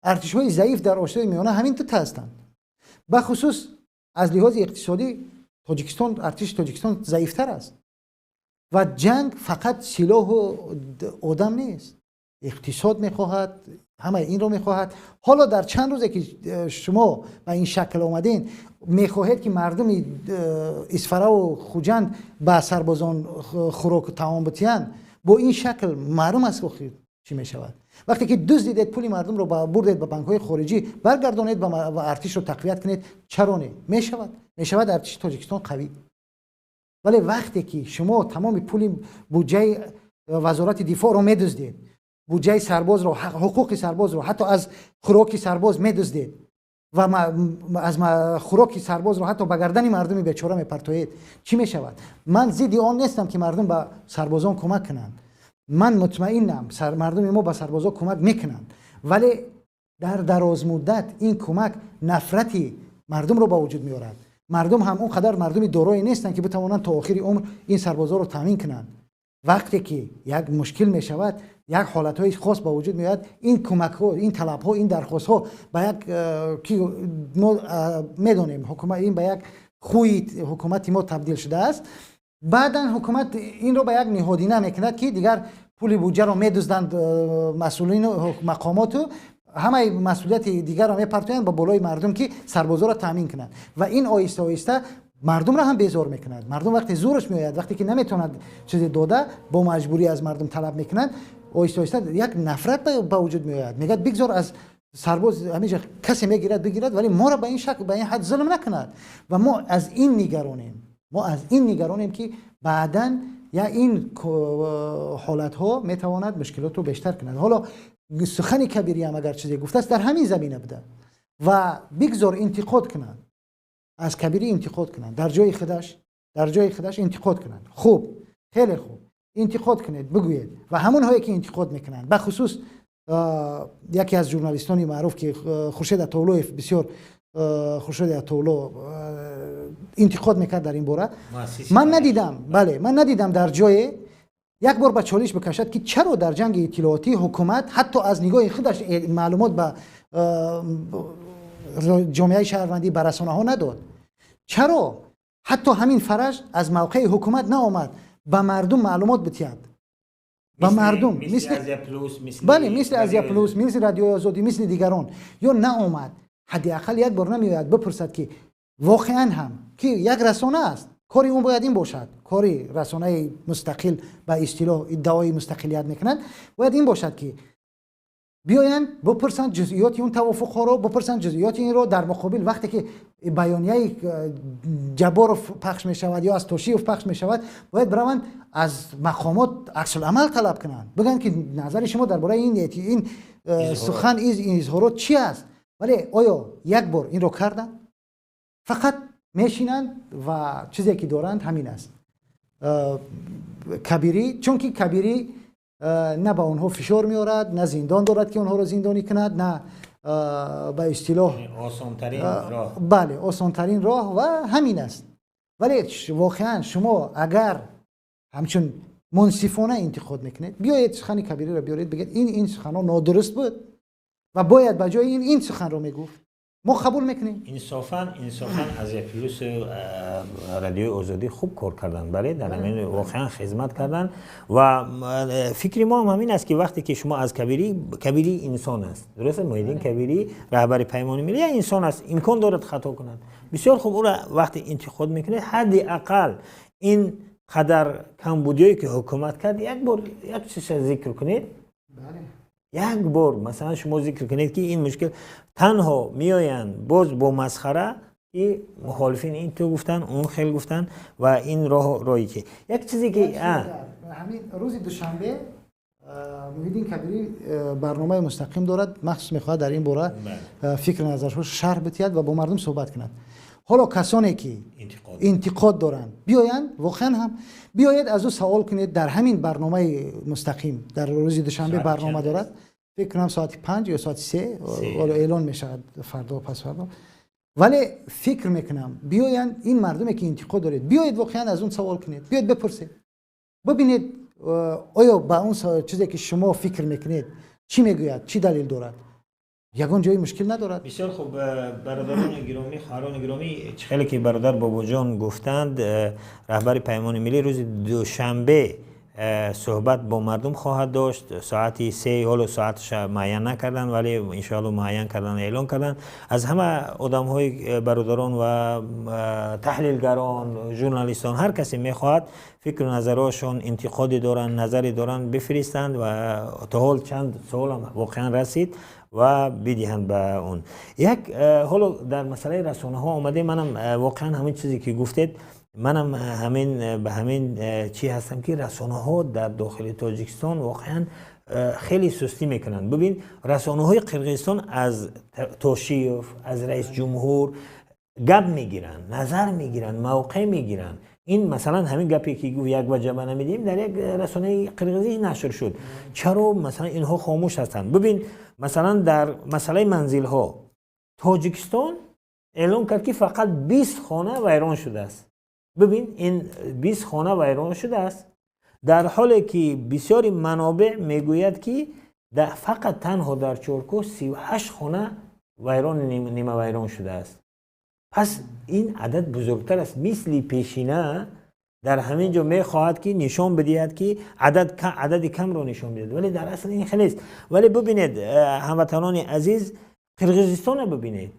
Артишҳои заиф дар Осиёи Миёна ҳамин дута ҳастанд. Бахусус аз лиҳози иқтисодӣ Тоҷикистон, артиши Тоҷикистон заифтар аст. Ва ҷанг фақат силоҳу одам нест, иқтисод мехоҳад, ҳамаи инро мехоҳад. Ҳоло дар чанд рӯзе ки шумо ба ин шакл омадем, мехоҳед ки мардуми Исфараву Хуҷанд ба сарбозон хӯроку таом битиҳанд, бо ин шакл маълум аст охир чӣ мешавад. Вақте ки дуздидед пули мардумро, бурдед ба банкҳои хориҷӣ, баргардонед ва артишро тақвият кунед, чаро не? Мешавад, мешавад артиши Тоҷикистон қавӣ. Вале вақте ки шумо тамоми пули буҷаи вазорати дифоъро медуздед, буҷаи сарбозро, ҳуқуқи сарбозро, ҳатто аз хӯроки сарбоз медуздед ва аз хӯроки сарбозро ҳатто ба гардани мардуми бечора мепартоед, чӣ мешавад? Ман зидди он нестам ки мардум ба сарбозон кӯмак кунанд. Ман мутмаинам, мардуми мо ба сарбозон кӯмак мекунанд, вале дар дарозмуддат ин кӯмак нафрати мардумро ба вуҷуд меорад. Мардум ҳам он қадар мардуми дорое нестанд ки битавонанд то охири умр ин сарбозоро таъмин кунанд. Вақте ки як мушкил мешавад, як ҳолатҳои хос ба вуҷуд меояд, ин кӯмакҳо, ин талабҳо, ин дархостҳо ба як ки мо медонем ҳукумат ин ба як хӯи ҳукумати мо табдил шудааст. Баъдан ҳукумат инро ба як ниҳодина мекунад ки дигар пули буҷаро медузданд масъулину мақомоту ҳамаи масъулияти дигарро мепартоянд ба болои мардум ки сарбозоро таъмин кунанд. Ва ин оҳиста оҳиста мардумро ҳам безор мекунад. Мардум вақте зӯраш меояд, вақте ки наметавонад чизе дода, бо маҷбурӣ аз мардум талаб мекунанд. Оҳиста оҳиста як нафрат ба вуҷуд меояд. Мегӯяд, бигзор аз сарбоз ҳаминҷа касе мегирад, бигирад, вале моро ба ин шакл, ба ин ҳад зулм накунад. Ва мо аз ин нигаронем, мо аз ин нигаронем, ки баъдан я ин ҳолатҳо метавонад мушкилотро бештар кунад. Ҳоло сухани Кабирӣ ҳам агар чизе гуфтааст, дар ҳамин замина буда. Ва бигзор интиқод кунанд, аз Кабирӣ интиқод кунанд, дар ҷои худаш, дар ҷои худаш интиқод кунанд. Хуб, хеле хуб, интиқод кунед, бигӯед. Ва ҳамонҳое ки интиқод мекунанд, бахусус яке аз журналистони маъруф, ки Хуршед Атовлоев, бисёр Хуршеди Атовло интиқод мекард дар ин бора, ман надидам, бале, ман надидам дар ҷое як бор ба чолиш бикашад, ки чаро дар ҷанги иттилоотӣ ҳукумат ҳатто аз нигоҳи худаш маълумот ба ҷомеаи шаҳрвандӣ, ба расонаҳо надод, чаро ҳатто ҳамин Фараҷ аз мавқеи ҳукумат наомад ба мардум маълумот бидиҳад, ба мардум, бале, мисли Азия Плюс, мисли Радиои Озодӣ, мисли дигарон, ё наомад, ҳадди ақал як бор намеояд бипурсад, ки воқеан ҳам ки як расона аст, кори он бояд ин бошад, кори расонаи мустақил, ба истилоҳ иддаои мустақилият мекунанд, бояд ин бошад, ки биёянд, бипурсанд ҷузъиёти он тавофуқҳоро, бипурсанд ҷузъиёти инро. Дар муқобил, вақте ки баёнияи Ҷабборов пахш мешавад ё аз Тошиев пахш мешавад, бояд бираванд, аз мақомот аксуламал талаб кунанд, бигӯянд, ки назари шумо дар бораи ин сухан, ин изҳорот чи аст. Вале оё як бор инро карданд? Фақат мешинанд ва чизе ки доранд, ҳамин аст. Кабирӣ, чунки Кабирӣ на ба онҳо фишор меорад, на зиндон дорад, ки онҳоро зиндонӣ кунад, на ба истилоҳ бале, осонтарин роҳ ва ҳамин аст. Вале воқеан шумо агар ҳамчун мунсифона интиқод мекунед, биёед, сухани Кабириро биёред, бигӯед, ин суханҳо нодуруст буд ва бояд ба ҷои ин суханро мегуфт, мо қабул мекунем. Инсофан, Азия Плюс, Радиои Озодӣ хуб кор карданд, бале, дар ҳамин воқеан хизмат карданд. Ва фикри мо ҳам ҳамин аст, ки вақте ки шумо аз Кабирӣ, Кабирӣ инсон аст, дуруст аст, Муҳиддин Кабирӣ, раҳбари Паймони Миллӣ, инсон аст, имкон дорад хато кунад. Бисёр хуб, ӯро вақте интиқод мекунед, ҳадди ақал ин қадар камбудиое ки ҳукумат кард, як бор як чиза зикр кунед. Як бор, масалан, шумо зикр кунед, ки ин мушкил. Танҳо меоянд боз бо масхара, ки мухолифин ин ту гуфтанд, он хел гуфтанд ва ин роҳ роҳи ки як чизе ки Ҳамин рӯзи душанбе Муҳиддин Кабирӣ барномаи мустақим дорад. Махсус мехоҳад дар ин бора фикр назарҳо шарҳ бидиҳад ва бо мардум суҳбат кунад. Ҳоло касоне ки интиқод доранд, биёянд, воқеан ҳам биёед, аз ӯ савол кунед дар ҳамин барномаи мустақим. Дар рӯзи душанбе барнома дорад, фикр кунам, соати 5 ё соати 3, ҳоло эълон мешавад фардо, пасфардо. Вале фикр мекунам, биёянд ин мардуме ки интиқод доред, биёед, воқеан аз он савол кунед, биёед, бипурсед, бибинед, оё ба он чизе ки шумо фикр мекунед, чӣ мегӯяд, чӣ далел дорад. Ягон ҷои мушкил надорад. Бисёр хуб, бародарони гиромӣ, хоҳарони гиромӣ, чӣ хеле ки бародар Бобоҷон гуфтанд, раҳбари Паймони Миллӣ рӯзи душанбе суҳбат бо мардум хоҳад дошт соати 3. Ҳоло соатша муайян накарданд, вале иншоалло муайян кардан, эълон карданд. Аз ҳама одамҳои, бародарон ва таҳлилгарон, журналистон, ҳар касе мехоҳад фикру назарҳошон, интиқоде доранд, назаре доранд, бифиристанд. Ва то ҳол чанд суолам воқеан расид ва бидиҳанд ба он як. Ҳоло дар масъалаи расонаҳо омадем. Манам воқеан ҳамин чизе ки гуфтед, манам ҳамин ба ҳамин чӣ ҳастам, ки расонаҳо дар дохили Тоҷикистон воқеан хеле сустӣ мекунанд. Бибин, расонаҳои Қирғизистон аз Тошиев, аз раис ҷумҳур гап мегиранд, назар мегиранд, мавқеъ мегиранд. Ин, масалан, ҳамин гапе ки гуфт, як ваҷаба намедиҳем, дар як расонаи қирғизӣ нашр шуд. Чаро, масалан, инҳо хомӯш ҳастанд? Бибин, масалан, дар масъалаи манзилҳо Тоҷикистон эълон кард, ки фақат 20 хона вайрон шудааст. Бибин, ин 20 хона вайрон шудааст, дар ҳоле ки бисёри манобеъ мегӯяд, ки фақат танҳо дар Чоркӯҳ 38 хона вайрон, нимавайрон шудааст. Пас ин адад бузургтар аст. Мисли пешина дар ҳамин ҷо мехоҳад, ки нишон бидиҳад, ки адади камро нишон бидиҳад, вале дар асл ин хелест. Вале бибинед, ҳамватанони азиз, Қирғизистонро бибинед.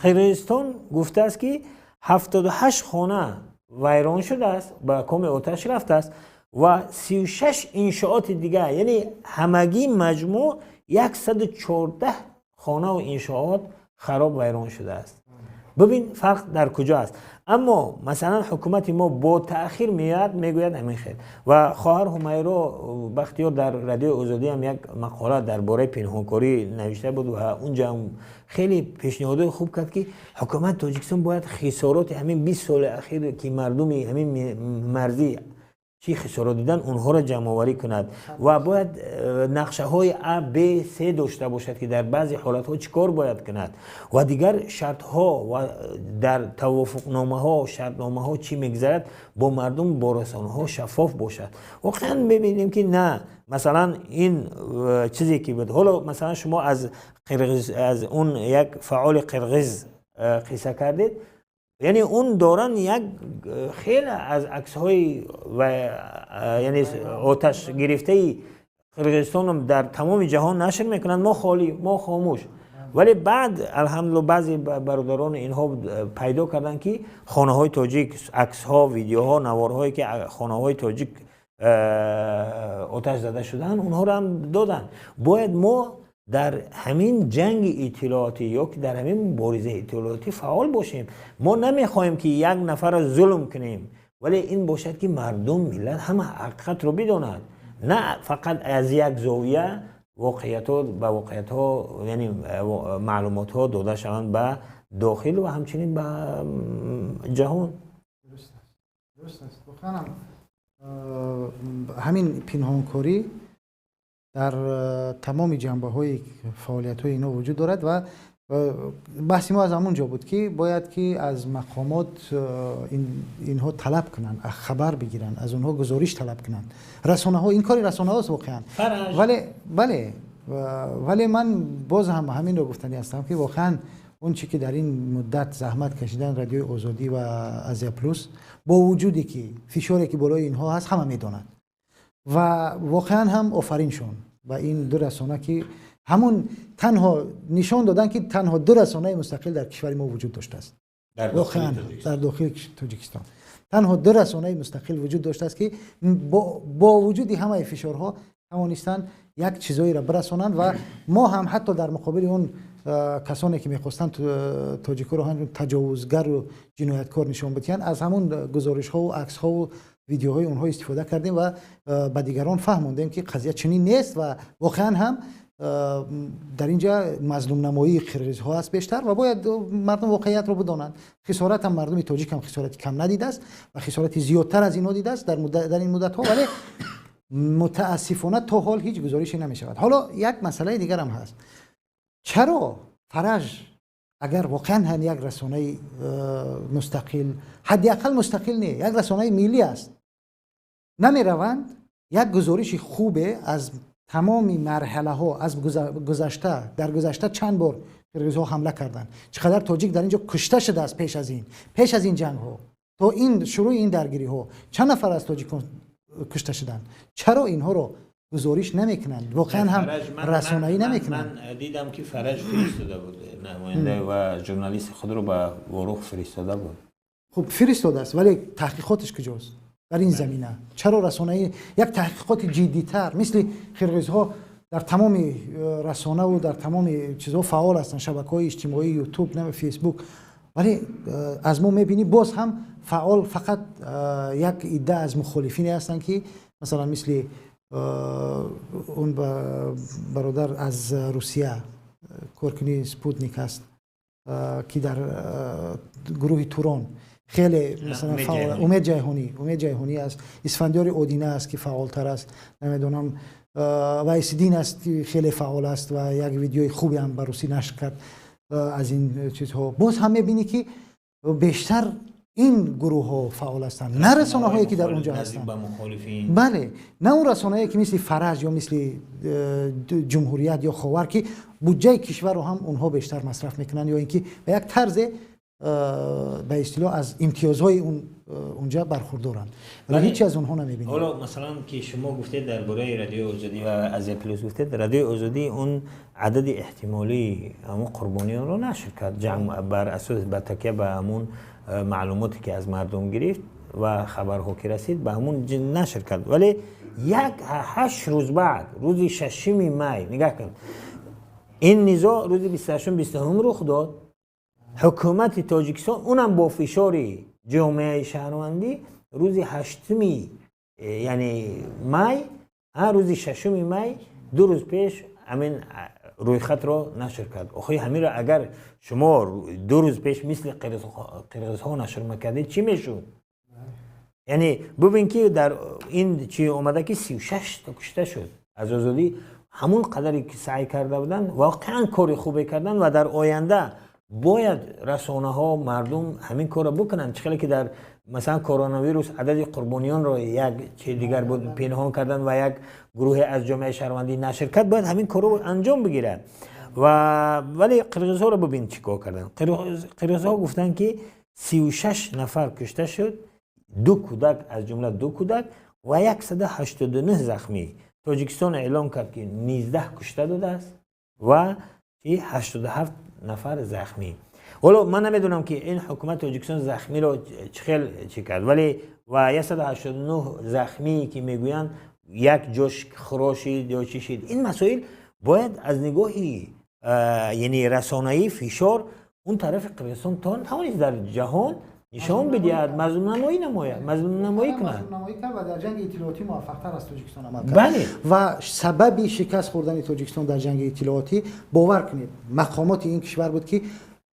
Қирғизистон гуфтааст, ки 78 хона вайрон шудааст, ба коми оташ рафтааст. Ва 36 иншооти дигар, яъне ҳамагӣ маҷмӯъ 114 хонаву иншоот хароб, вайрон шудааст. Бибин, фарқ дар куҷо аст. Аммо масалан ҳукумати мо бо таъхир меояд, мегӯяд ҳамин хел. Ва хоҳар Ҳумайро Бахтиёр дар Радиои Озодӣ ҳам як мақола дар бораи пинҳонкорӣ навишта буд ва унҷа ҳам хеле пешниҳодҳои хуб кард, ки ҳукумати Тоҷикистон бояд хисороти ҳамин 20 соли ахир, ки мардуми ҳамин марзӣ чӣ хисорот дидан, онҳоро ҷамъоварӣ кунад ва бояд нақшаҳои А, Б, С дошта бошад, ки дар баъзе ҳолатҳо чӣ кор бояд кунад ва дигар шартҳо ва дар тавофуқномаҳо, шартномаҳо чӣ мегузарад, бо мардум, бо расонаҳо шаффоф бошад. Воқеан мебинем, ки на масалан ин чизе ки буд. Ҳоло масалан шумо аз қирғиз, аз он як фаъоли қирғиз қисса кардед, яъне он доран як хеле аз аксҳои ва яъне оташ гирифтаи Қирғизистонам дар тамоми ҷаҳон нашр мекунанд. Мо холӣ, мо хомӯш. Вале баъд, алҳамдулилла, баъзе бародарони инҳо пайдо карданд, ки хонаҳои тоҷик, аксҳо, видеоҳо, наворҳое, ки хонаҳои тоҷик оташ зада шуданд, онҳоро ҳам доданд. Бояд мо дар ҳамин ҷанги иттилоотӣ ё ки дар ҳамин муборизаи иттилоотӣ фаъол бошем. Мо намехоҳем, ки як нафарро зулм кунем, вале ин бошад, ки мардум, миллат ҳама ҳақиқатро бидонад, на фақат аз як зовия воқеиятҳо ба воқеиятҳо, яъне маълумотҳо дода шаванд ба дохил ва ҳамчунин ба ҷаҳон. Дуруст аст. Воқеан ҳамин пинҳонкорӣ дар тамоми ҷанбаҳои фаъолиятҳои инҳо вуҷуд дорад ва баҳси мо аз ҳамон ҷо буд, ки бояд ки аз мақомот инҳо талаб кунанд, хабар бигиранд, аз онҳо гузориш талаб кунанд. Расонаҳо, ин кори расонаҳост воқеан. Вале бале, вале ман боз ҳам ҳаминро гуфтанӣ ҳастам, ки воқеан он чӣ ки дар ин муддат заҳмат кашидан Радиои Озодӣ ва Азия Плюс, бо вуҷуде ки фишоре ки болои инҳо ҳаст, ҳама медонад, ва воқеан ҳам офариншон ба ин ду расона, ки ҳамун танҳо нишон доданд, ки танҳо ду расонаи мустақил дар кишвари мо вуҷуд доштааст. Воқеан дар дохили Тоҷикистон танҳо ду расонаи мустақил вуҷуд доштааст, ки бо вуҷуди ҳамаи фишорҳо тавонистанд як чизоеро бирасонанд. Ва мо ҳам ҳатто дар муқобили он касоне, ки мехостанд тоҷикоро ҳамчун таҷовузгару ҷинояткор нишон бидиҳанд, аз ҳамун гузоришҳову аксҳову видеоҳои онҳо истифода кардем ва ба дигарон фаҳмондем, ки қазия чунин нест ва воқеан ҳам дар ин ҷа мазлумнамоии қирғизҳо аст бештар ва бояд мардум воқеиятро бидонанд. Хисорат ҳам мардуми тоҷик ҳам хисорати кам надидааст ва хисорати зиёдтар аз инҳо дидааст дар ин муддатҳо, вале мутаассифона то ҳол ҳеҷ гузорише намешавад. Ҳоло як масъалаи дигарам ҳаст. Чаро Фараҷ, агар воқеан ҳам як расонаи мустақил, ҳадди ақал мустақил не, як расонаи миллӣ аст, намераванд як гузориши хубе аз тамоми марҳалаҳо, аз гузашта, дар гузашта чанд бор қирғизҳо ҳамла карданд, чӣ қадар тоҷик дар ин ҷо кушта шудааст, пеш аз ин ҷангҳо, то ин шурӯи ин даргириҳо чанд нафар аз тоҷикон кушта шуданд, чаро инҳоро гузориш намекунанд, воқеан ҳам расонаӣ намекунанд? Ман дидам, ки Фараҷ фиристода буд намоянда ва журналисти худро ба Ворух фиристода буд. Хуб, фиристодааст, вале таҳқиқоташ куҷост дар ин замина? Чаро расонаӣ як таҳқиқоти ҷиддитар, мисли қирғизҳо дар тамоми расонаву дар тамоми чизҳо фаъол ҳастанд, шабакаҳои иҷтимоӣ, Ютуб, Фейсбук, вале аз мо мебинӣ, боз ҳам фаъол фақат як идда аз мухолифине ҳастанд, ки масалан мисли он бародар аз Русия, коркуни Спутник аст, ки дар гурӯҳи Турон хеле масалан фаъол, Умед Ҷайҳонӣ, Умед Ҷайҳонӣ аст, Исфандиёри Одина аст, ки фаъолтар аст, намедонам, Вайсиддин аст, ки хеле фаъол аст ва як видеои хубе ҳам ба русӣ нашр кард аз ин чизҳо. Боз ҳам мебинӣ, ки бештар ин гурӯҳҳо фаъол ҳастанд, на расонаҳое, ки дар он ҷо ҳастанд. Бале, на он расонае, ки мисли Фараҷ ё мисли Ҷумҳурият ё Ховар, ки буҷаи кишварро ҳам онҳо бештар масраф мекунанд ё ин ки ба як тарзе ба истилоҳ аз имтиёзҳои унҷа бархурдоранд, вале ҳеҷ аз онҳо намебинем. Ҳоло масалан ки шумо гуфтед дар бораи Радиои Озодӣ ва Азия Плюс гуфтед, Радиои Озодӣ он адади эҳтимолии ҳамон қурбониёнро нашр кард, ҷамъ бар асос, ба такя ба ҳамон маълумоте, ки аз мардум гирифт. ва хабарҳо ки расид, ба ҳамун нашр кард. Вале як 8 рӯз баъд, рӯзи 6 май, нигаҳ кун, ин низоъ рӯзи 28, 29 рух дод. Ҳукумати Тоҷикистон, унам бо фишори ҷомеаи шаҳрвандӣ, рӯзи 8-уми, яъне май, рӯзи 6 май, 2 рӯз пеш ҳамин рӯйхатро нашр кард. Охи, ҳаминро агар шумо 2 рӯз пеш мисли қирғизҳо нашр мекардед, чӣ мешуд? Яъне бубин, ки дар ин чӣ омада, ки 36 та кушта шуд. Аз озодӣ ҳамун қадаре ки саъй карда буданд, воқеан кори хубе карданд ва дар оянда бояд расонаҳо, мардум ҳамин корро бикунанд. Чӣ хеле ки дар, масалан, коронавирус адади қурбониёнро як чи дигар буд, пинҳон карданд ва як гурӯҳе аз ҷомеаи шаҳрвандӣ нашр кард, бояд ҳамин корро анҷом бигирад. Ва вале қирғизҳоро бибин, чӣ кор карданд. Қирғизҳо гуфтанд, ки 36 нафар кушта шуд, ду кӯдак, аз ҷумла ду кӯдак, ва 189 захмӣ. Тоҷикистон эълон кард, ки 19 кушта додааст ва 87 нафар захмӣ. Ҳоло ман намедонам, ки ин ҳукумати Тоҷикистон захмиро чӣ хел чӣ кард, вале ва 189 захмие ки мегӯянд, як ҷош хирошид ё чӣ шид. Ин масоил бояд аз нигоҳи, яъне, расонаӣ фишор он тарафи Қирғизистон то тавонист дар ҷаҳон нишон бидиҳад, мазлумнамоӣ намояд, мазлумнамоӣ кунад. Кард ва дар ҷанги иттилоотӣ муваффақтар аз Тоҷикистон амал кард. Ва сабаби шикаст хӯрдани Тоҷикистон дар ҷанги иттилоотӣ, бовар кунед, мақомоти ин кишвар буд, ки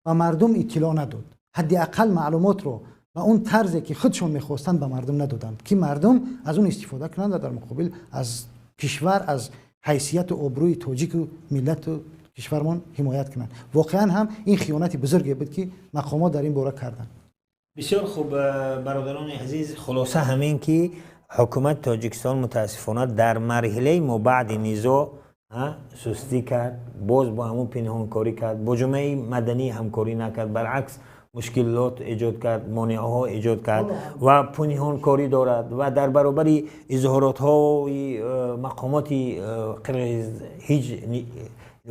ба мардум иттилоъ надод. Ҳадди ақал маълумотро ба он тарзе, ки худшон мехостанд, ба мардум надоданд, ки мардум аз он истифода кунанд ва дар муқобил аз кишвар, аз ҳайсияту обрӯи тоҷику миллату кишвармон ҳимоят кунанд. Воқеан ҳам ин хиёнати бузурге буд, ки мақомот дар ин бора карданд. Бисёр хуб, бародарони азиз, хулоса ҳамин, ки ҳукумати Тоҷикистон, мутаассифона, дар марҳилаи мобаъди низоъ сустӣ кард, боз бо ҳамун пинҳонкорӣ кард, бо ҷомеаи маданӣ ҳамкорӣ накард, баръакс мушкилот эҷод кард, монеаҳо эҷод кард ва пинҳонкорӣ дорад ва дар баробари изҳоротҳои мақомоти қирғиз ҳеҷ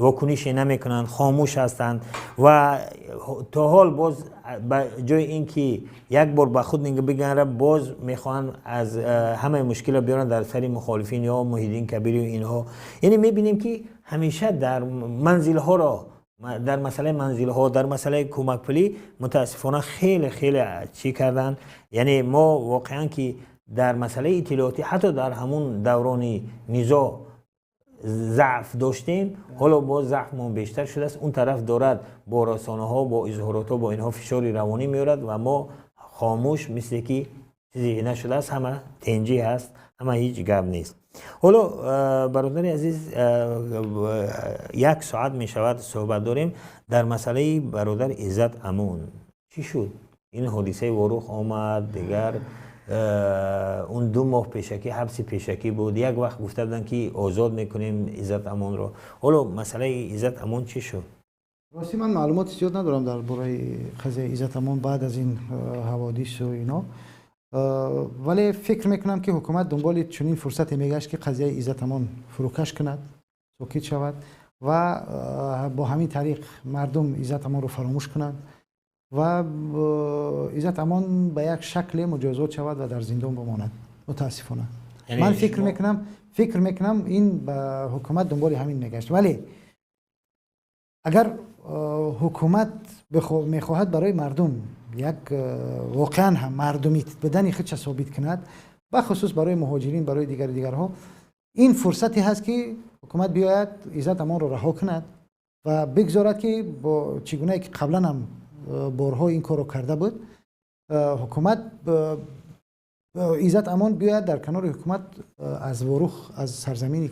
вокунише намекунанд, хомӯш ҳастанд. Ва то ҳол боз ба ҷои ин ки як бор ба худ бигӯянд, боз мехоҳанд аз ҳамаи мушкилро биёранд дар сари мухолифин ё Муҳиддин Кабирию инҳо. Яъне мебинем, ки ҳамеша дар манзилҳоро, дар масъалаи манзилҳо, дар масъалаи кӯмакпулӣ, мутаассифона, хеле хеле чӣ карданд. Яъне мо воқеан ки дар масъалаи иттилоотӣ ҳатто дар ҳамун даврони низоъ заъф доштем, ҳоло боз заъфмон бештар шудааст. Он тараф дорад бо расонаҳо, бо изҳоротҳо, бо инҳо фишори равонӣ меорад ва мо хомӯш, мисле ки чизе нашудааст, ҳама тенҷӣ ҳаст, ҳама ҳеҷ гап нест. Ҳоло, бародари азиз, як соат мешавад суҳбат дорем. Дар масъалаи бародар Иззат Амон чӣ шуд? Ин ҳодисаи Ворух омад, дигар он 2 моҳ пешакӣ, ҳабси пешакӣ буд. Як вақт гуфта буданд, ки озод мекунем Иззат Амонро. Ҳоло масъалаи Иззат Амон чӣ шуд? Ростӣ, ман маълумоти зиёд надорам дар бораи қазияи Иззат Амон баъд аз ин ҳаводису ино, вале фикр мекунам, ки ҳукумат дунболи чунин фурсате мегашт, ки қазияи Иззат Амон фурӯкаш кунад, сокит шавад ва бо ҳамин тариқ мардум Иззат Амонро фаромӯш кунанд ва Иззат Амон ба як шакле муҷозот шавад ва дар зиндон бимонад. Мутаассифона, ман фикр мекунам, ин ба ҳукумат дунболи ҳамин мегашт. Вале агар ҳукумат мехоҳад барои мардум як воқеан ҳам мардумӣ будани худша собит кунад, бахусус барои муҳоҷирин, барои дигари дигарҳо, ин фурсате ҳаст, ки ҳукумат биёяд, Иззат Амонро раҳо кунад ва бигзорад, ки бо чӣ гунае ки қаблан ҳам борҳо ин корро карда буд ҳукумат, Иззат Амон биёяд, дар канори ҳукумат аз Ворух, аз сарзамини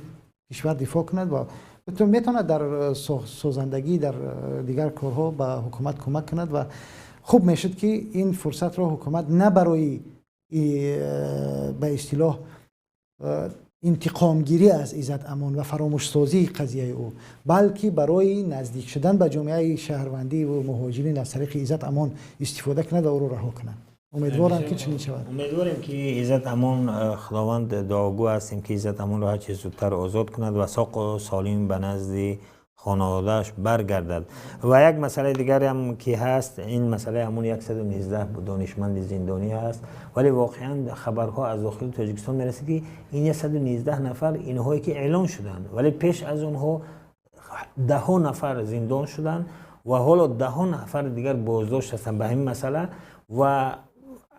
кишвар дифоъ кунад ва метавонад дар созандагӣ, дар дигар корҳо ба ҳукумат кӯмак кунад. Ва хуб мешуд, ки ин фурсатро ҳукумат на барои, ба истилоҳ, интиқомгирӣ аз Иззат Амон ва фаромӯшсозии қазияи ӯ, балки барои наздик шудан ба ҷомеаи шаҳрвандӣ ва муҳоҷирин аз тариқи Иззат Амон истифода кунад ва ӯро раҳо кунад. Умедворам, ки чунин шавад. Умедворем, ки Иззат Амон, Худованд дуогӯ ҳастем, ки Иззат Амонро ҳарчи зудтар озод кунад ва соқу солим ба назди хонаводааш баргардад. Ва як масъалаи дигаре ҳам ки ҳаст, ин масъалаи ҳамон 119 донишманди зиндонӣ ҳаст, вале воқеан хабарҳо аз дохили Тоҷикистон мерасад, ки ин 119 нафар инҳое ки эълон шуданд, вале пеш аз онҳо даҳҳо нафар зиндон шуданд ва ҳоло даҳҳо нафар дигар боздошт ҳастанд ба ҳамин масъала ва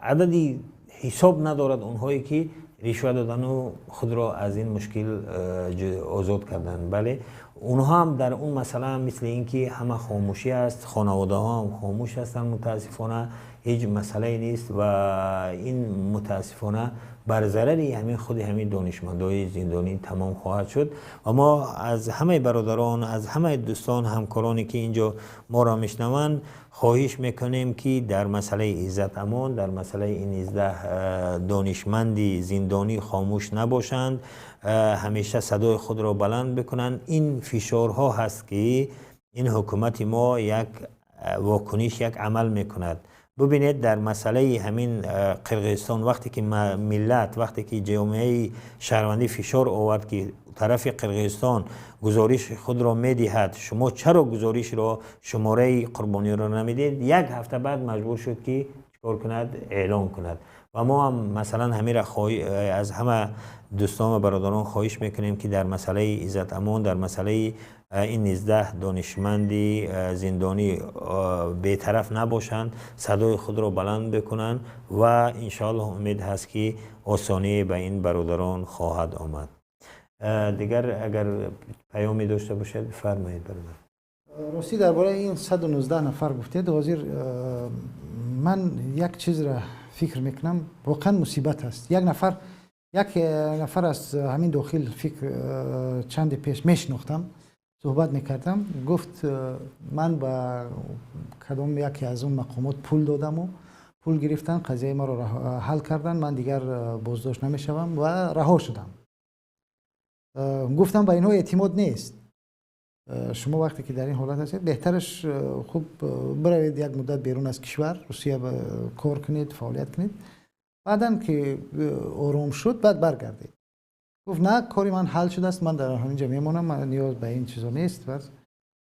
адади ҳисоб надорад онҳое ки ришва додану худро аз ин мушкил озод карданд. Бале, онҳо ҳам дар он масъала мисли ин ки ҳама хомӯшӣ аст, хонаводаҳо ҳам хомӯш ҳастанд, мутаассифона ҳеҷ масъалае нест ва ин мутаассифона бар зарари ҳамин худи ҳамин донишмандои зиндонӣ тамом хоҳад шуд. Ва мо аз ҳамаи бародарон, аз ҳамаи дӯстон, ҳамкороне ки инҷо моро мешнаванд, хоҳиш мекунем ки дар масъалаи Иззат Амон, дар масъалаи ин 19 донишманди зиндонӣ хомӯш набошанд, ҳамеша садои худро баланд бикунанд. Ин фишорҳо ҳаст ки ин ҳукумати мо як вокуниш, як амал мекунад. Бубинед, дар масъалаи ҳамин Қирғизистон вақте ки миллат, вақте ки ҷомеаи шаҳрвандӣ фишор овард ки тарафи Қирғизистон гузориши худро медиҳад, шумо чаро гузоришро, шумораи қурбониро намедиҳед? Як ҳафта баъд маҷбур шуд ки чикор кунад? Эълон кунад. Ва мо ҳам масалан ҳамира аз ҳама дӯстон ва бародарон хоҳиш мекунем ки дар масъалаи Иззат Амон, дар масъалаи ин 19 донишманди зиндонӣ бетараф набошанд, садои худро баланд бикунанд ва иншоаллоҳ умед ҳаст ки осонӣ ба ин бародарон хоҳад омад. Дигар агар паёме дошта бошед бифармоед бародар. Ростӣ дар бораи ин 119 нафар гуфтед, ҳозир ман як чизра фикр мекунам, воқеан мусибат аст. Як нафар аз ҳамин дохил фикр чанде пеш мешинохтам, суҳбат мекардам, гуфт ман ба кадом яке аз он мақомот пул додаму пул гирифтан, қазияи маро ҳал кардан, ман дигар боздошт намешавам ва раҳо шудам. Гуфтам ба инҳо эътимод нест. Шумо вақте ки дар ин ҳолат ҳастед, беҳтараш хуб биравед як муддат берун аз кишвар, Русия кор кунед, фаъолият кунед, баъдан ки ором шуд, баъд баргардед. Гуфт на, кори ман ҳал шудааст, ман дар ҳамин ҷо мемонам, ман ниёз ба ин чизо нест.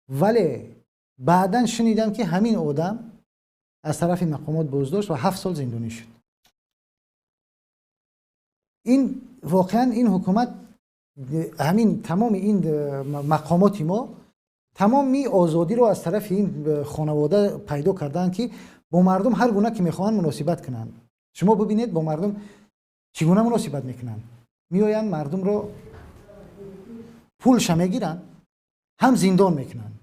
Вале баъдан шунидам ки ҳамин одам аз тарафи мақомот боздошт ва 7 сол зиндонӣ шуд. Ин воқеан ин ҳукумат, ҳамин тамоми ин мақомоти мо тамоми озодиро аз тарафи ин хонавода пайдо карданд ки бо мардум ҳар гуна ки мехоҳанд муносибат кунанд. Шумо бибинед бо мардум чӣ гуна муносибат мекунанд. Меоянд мардумро пулша мегиранд, ҳам зиндон мекунанд.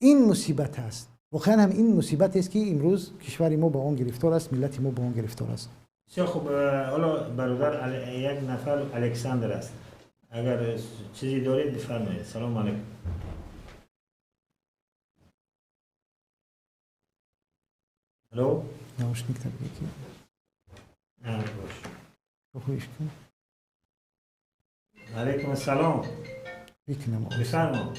Ин мусибат аст. Воқеан ҳам ин мусибатест ки имрӯз кишвари мо ба он гирифтор аст, миллати мо ба он гирифтор аст. бисёр хуб. Ҳоло бародар як нафар Александр аст, агар чизе доред бифармоед. Салому алайкум. Алло, наушник табиги. Бош. Хуш кун. Алайкум ассалом. Бикунам. Бифармо.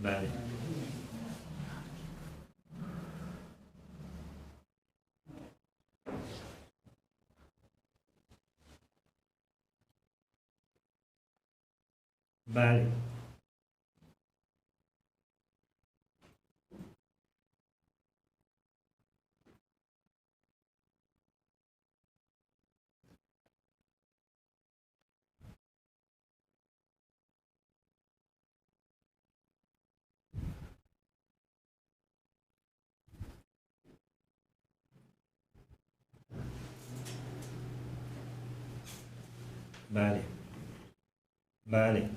Бале. Бале. Бале. Бале.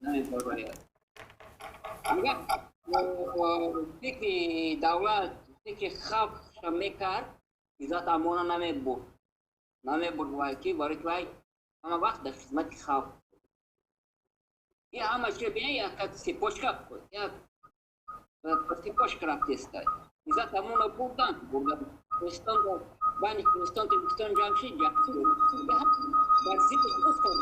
Намебарояд. Агар фикри давлат, фикри халқша мекард, Иззат Амона намебурд. Намебурд вай ки барои ки вай ҳама вақт дар хизмати халқ. Ин ҳама чиро бинед, як цепочка, як цепочка рафтеста. Иззат Амона бурдан, бурдан. Тоҷикистон байни Ҳиндустон Тоҷикистон ҷанг шид, ҷанг шид. Бар зидди худ кард.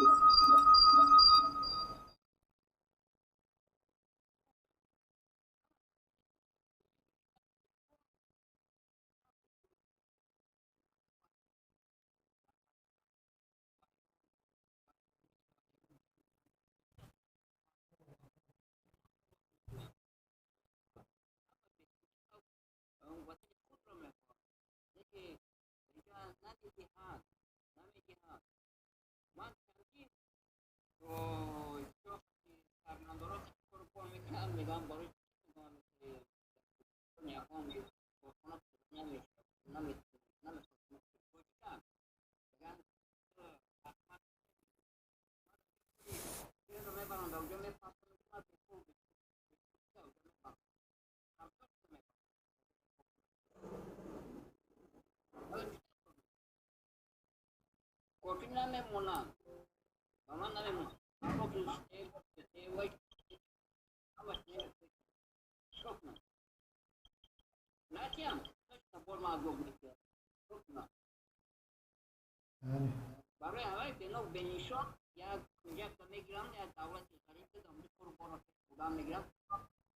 Барои ҳавай бено бенишон як кунҷакта мегирам, як давлати ғариб кору борро пеш бурдан мегирам,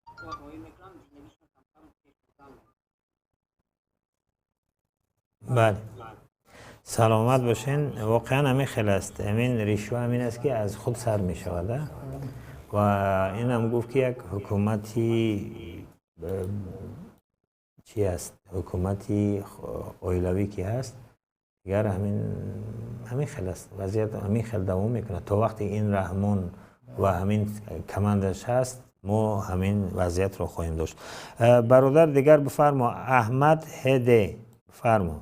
корҳоӣ мекунам, зиндагишон камкам пеш бурдан мегирам. Бале, саломат бошен. Воқеан ҳамин хел аст. Ҳамин ришва ҳамин аст, ки аз худ сар мешавад. Ва инам гуфт, ки як ҳукумати чӣ аст, ҳукумати оилавӣ ки ҳаст, дигар ҳамин хел аст вазъият, ҳамин хел давом мекунад то вақте ин Раҳмон ва ҳамин командаш ҳаст, мо ҳамин вазъиятро хоҳем дошт. Бародар дигар бифармо, Аҳмад ҳеде, бифармо.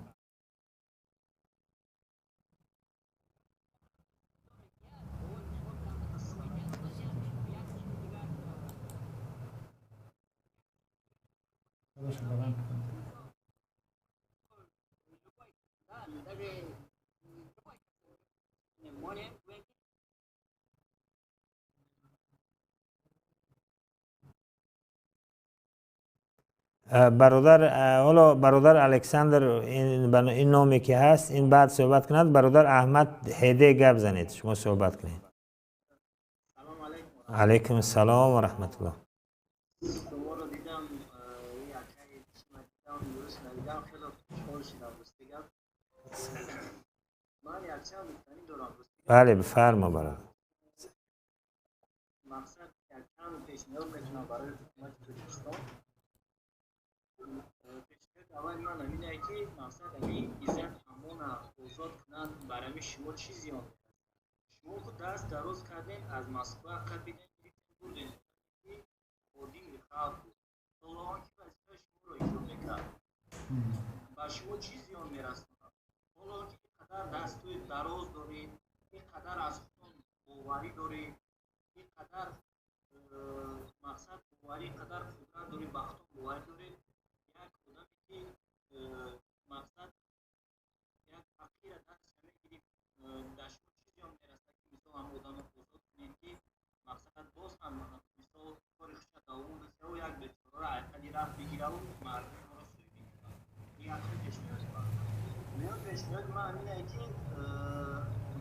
Бародар, ҳоло бародар Александр, ин номе ки ҳаст, ин баъд суҳбат кунад. Бародар Аҳмад ҳеде, гап занед, шумо суҳбат кунед. Алайкум ассалом ва раҳматуллоҳ. Шуморо дидам, дидам, хеле хушҳол шудам. Рости гап, ман якчанд гуфтанӣ дорам. Бале, бифармо, бародар. Мақсад, якчанд пешниҳод мекунам барои ҳукумати Тоҷикистон. Пешниҳоди аввали ман ҳамине, ки мақсад, ҳамин Иззат Амона озод кунанд. Бар ҳамин шумо чӣ зиён мерасад? Шумо худ даст дароз кардем, аз Москва қапидем, гирифтем, бурдем, ки ходими халқ буд, ҳоло он ки вазифаи шуморо иҷро мекард, ба шумо чӣ зиён мерасонад? Ҳоло он ки ин қадар дастҳои дароз доред, ин қадар аз худтон боварӣ доред, ин қадар мақсад, боварӣ, ин қадар қудрат доред, ба худтон боварӣ доред, як одаме ки мақсад, як фақира дастша мегирифт, дар шумо чӣ зиён мерасад, ки мисол ҳам одамро озод кунед, ки мақсад, боз ҳам мисол кори худша давом бисаву як бечораро айқади рафт бигираву мардуми моро соҳибӣ кунад? Ин якум пешниҳоди ман. Дуюм пешниҳоди ман ҳамине, ки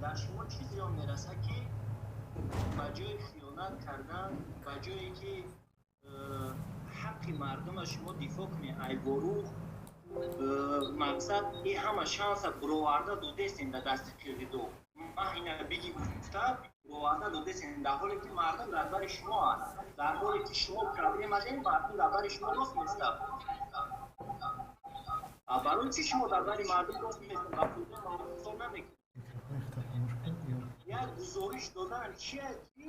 дар шумо чӣ зиён мерасад, ки ба ҷои хиёнат кардан, ба ҷое ки ҳаққи мардума шумо дифоъ кунед, айборух мақсад, ин ҳама шанса буроварда додестем дар дасти қирғизо. Ман ина биги гуфта буроварда додестем, дар ҳоле ки мардум дар бари шумо аст, дар ҳоле ки шумо проблема доред, мардум дар бари шумо рост местад. Барои чӣ шумо дар бари мардум рост местед ва фоидаи мардум ҳисоб намекунед? Як гузориш додан чие, ки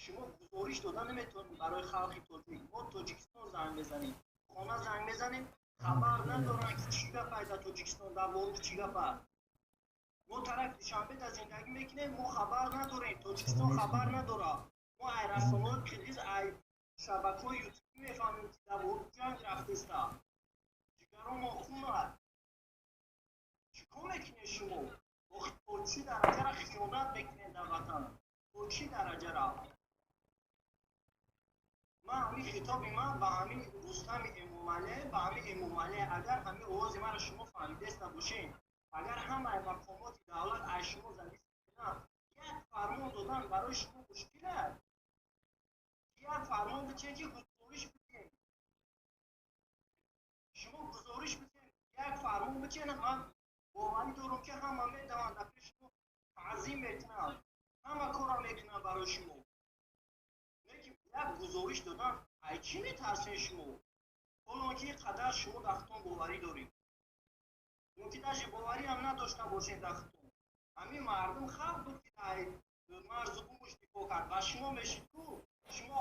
шумо гузориш дода наметавонед барои халқи тоҷик? Мо Тоҷикистон занг мезанем, хона занг мезанем, хабар надоранд, ки чӣ гапай дар Тоҷикистон, дар Ворух чӣ гап аст. Мо тарафи Душанбе дар зиндагӣ мекунем, мо хабар надорем, Тоҷикистон хабар надорад. Мо ай расонаҳои қирғиз, ай шабакаҳои ютубӣ мефаҳмем, ки дар Ворух ҷанг рафтеста. Ҷигаромо хун аст. Чӣ кор мекунед шумо? То чӣ дараҷара хиёнат мекунед дар ватан? То чӣ дараҷара? Ман ҳамин хитоби ман ба ҳамин Рустами Эмомалӣ, ба ҳамин Эмомалӣ, агар ҳамин овози маро шумо фаҳмидеста бошед, агар ҳамаи мақомоти давлат аз шумо завис мекунанд, як фармон додан барои шумо мушкил аст? Як фармон бичен, ки гузориш бидиҳем. Шумо гузориш бидиҳем, як фармон бичен, ман боварӣ дорам, ки ҳама медаванд дар пеши шумо, таъзим мекунанд, ҳама корро мекунанд барои шумо. Лекин як гузориш додан, ай чӣ метарсед шумо? Ҳоло ки қадар шумо дар худтон боварӣ доред. Мумкин даже боварӣ ҳам надошта бошед дар худтон. Ҳамин мардум халқ буд, ки дар марзу бумуш дифоъ кард ва шумо мешид ку, шумо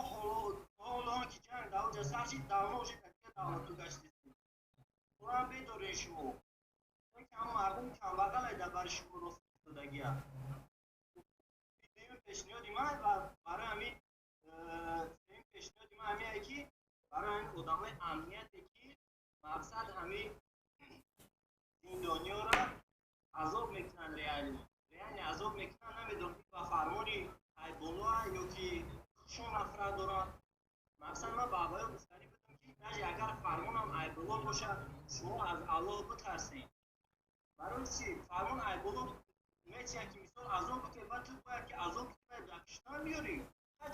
ҳоло ки ҷанг дар оҷа сар шид, давно уже дар дигар давлату гаштед. Қуръон бедоред шумо. Лекин ҳам мардум камбағале дар бари шумо рост истодагия. Дуюм пешниҳоди ман ва барои ҳамин, сеюм пешниҳоди ман ҳамине, ки барои ҳамин одамои амнияте, ки мақсад ҳамин зиндониёро азоб мекунанд, реально азоб мекунанд, намедонам, ки ба фармони айболоа ё ки хушон нафрат доранд. Мақсад ман ба аввало гуфтанӣ будам, ки даже агар фармонам айболо бошад, шумо аз Аллоҳ битарсед. Барои чӣ фармон айболо метиҳад, ки мисол азоб бикунед, баъд ту бояд ки азоб бикунед, дар киштан биёрӣ?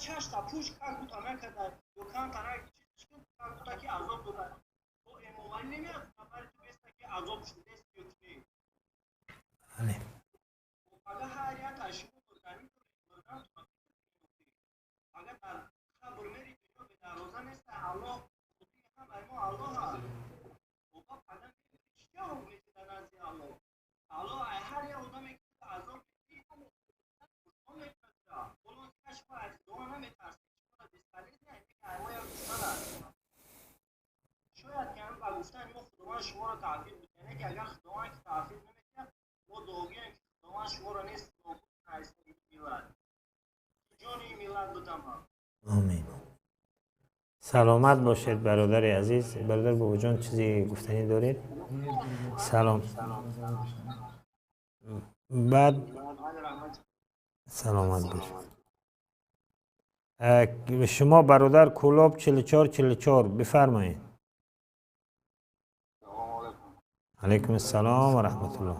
Чашта пӯш как будто накарда ё камтарак чиз как будто ки азоб дода. Бо Эмомалӣ намеяд хабари ту беста, ки азоб шудест ё ки не. Бале. Агар ҳар як аз шумо мурданӣ доред, мурдан агар дар қабр мери, дунё бедарвоза нест, Аллоҳ худии ҳамаи мо Аллоҳ аст. Боба пага чӣ ҷавоб медиҳ дар назди Аллоҳ? Аллоҳ ай ҳар як одаме, ки азоб медиҳ, пурсон мекунад. Ҳоло ки шумо аз Худо наметарсед, шумо бесполезно, ки ай мо як душман аст. Шояд ки ҳам ба гуфтани мо Худованд шуморо тавфиқ бидиҳад, не ки агар Худованд ки тавфиқ намедиҳад, мо дуогӯем, ки Худованд шуморо нест нобуд кунад аз ин миллат. Ҷони ин миллат будам. Омин. Саломат бошед, бародари азиз. Бародар Бобоҷон, чизе гуфтанӣ доред? Салом. Баъд саломат бошед. Шумо бародар Кӯлоб 44 44, бифармоед. Алайкум ассалом ва раҳматуллоҳ.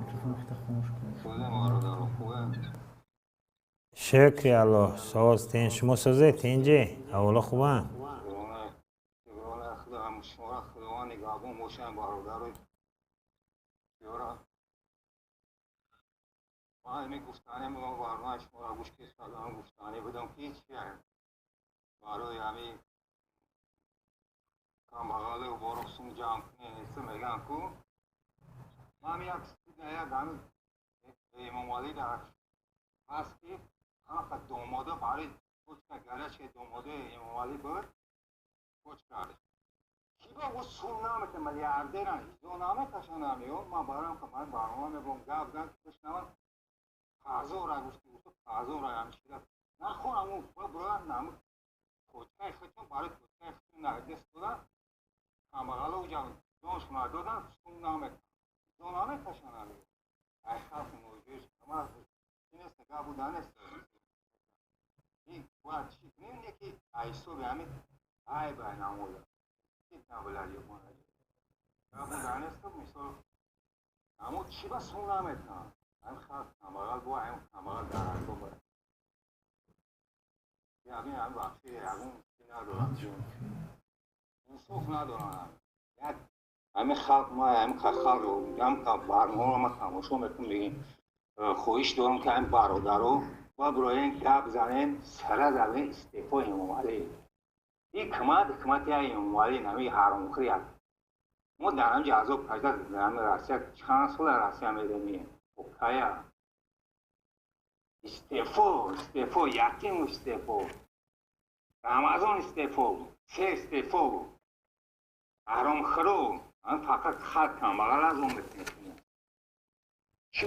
Шукри Аллоҳ, соз тин, шумо созед, тинҷе, аҳволо хубанд? Шуморо Худованд нигаҳбон бошанд, бародарои ёра. Ман ҳамин гуфтанӣ, барномаи шуморо гӯш кардам, гуфтанӣ будам, ки чи барои ҳамин камбағалу Ворух сум ҷамъ кунем мегӯям ку, ман як як ҳамин Эмомалӣ дар ҳаст, ки ҳамақа домода барои почка горячая домодаи Эмомалӣ буд, почка ки ба ӯ сум намета, миллиардеран изо намекашонам. Ё ман бароям ман барнома мебурам, гап зан, ки бишнавам. Позора гуфти, гуфта позора ҳамшира нахонам, бурояд нам почкаи худтон, барои почкаи худтон надаст дода, камбағало уҷа ҷоншона додан, сум намекунам, изо намекашонам. Ай халқи ноҷӯш нест, гап буда нест. Бояд чӣ кунем, не ки ай ҳисоби ҳамин айб ай намоя гап буда нест. Мисол, аммо чӣ ба сум наметавонам, ҳамин халқ камбағал бо ҳамин камбағал дар азоб аст. Ягон ҳамин бахши ягон чӣ надорам, инсоф надорам. Як ҳамин халқ, ма ҳамин халқ, ҳам барномаро ма тамошо мекунам, мегӯем, хоҳиш дорам, ки ҳамин бародаро ва бироен гап занем сара задем истеъфои Эмомалӣ. Ин ҳукумат ҳукумати як Эмомалӣ нами ҳаромхӯри як. Мо дар ҳамҷа азоб кашида, дар ҳамин Россия чанд сола Россия медонем окая. Истеъфо, истеъфо, яким истеъфо, Рамазон истеъфо, се истеъфо, ҳаромхӯро. Фақат халқ камбағал азоб мекунед. Чӣ?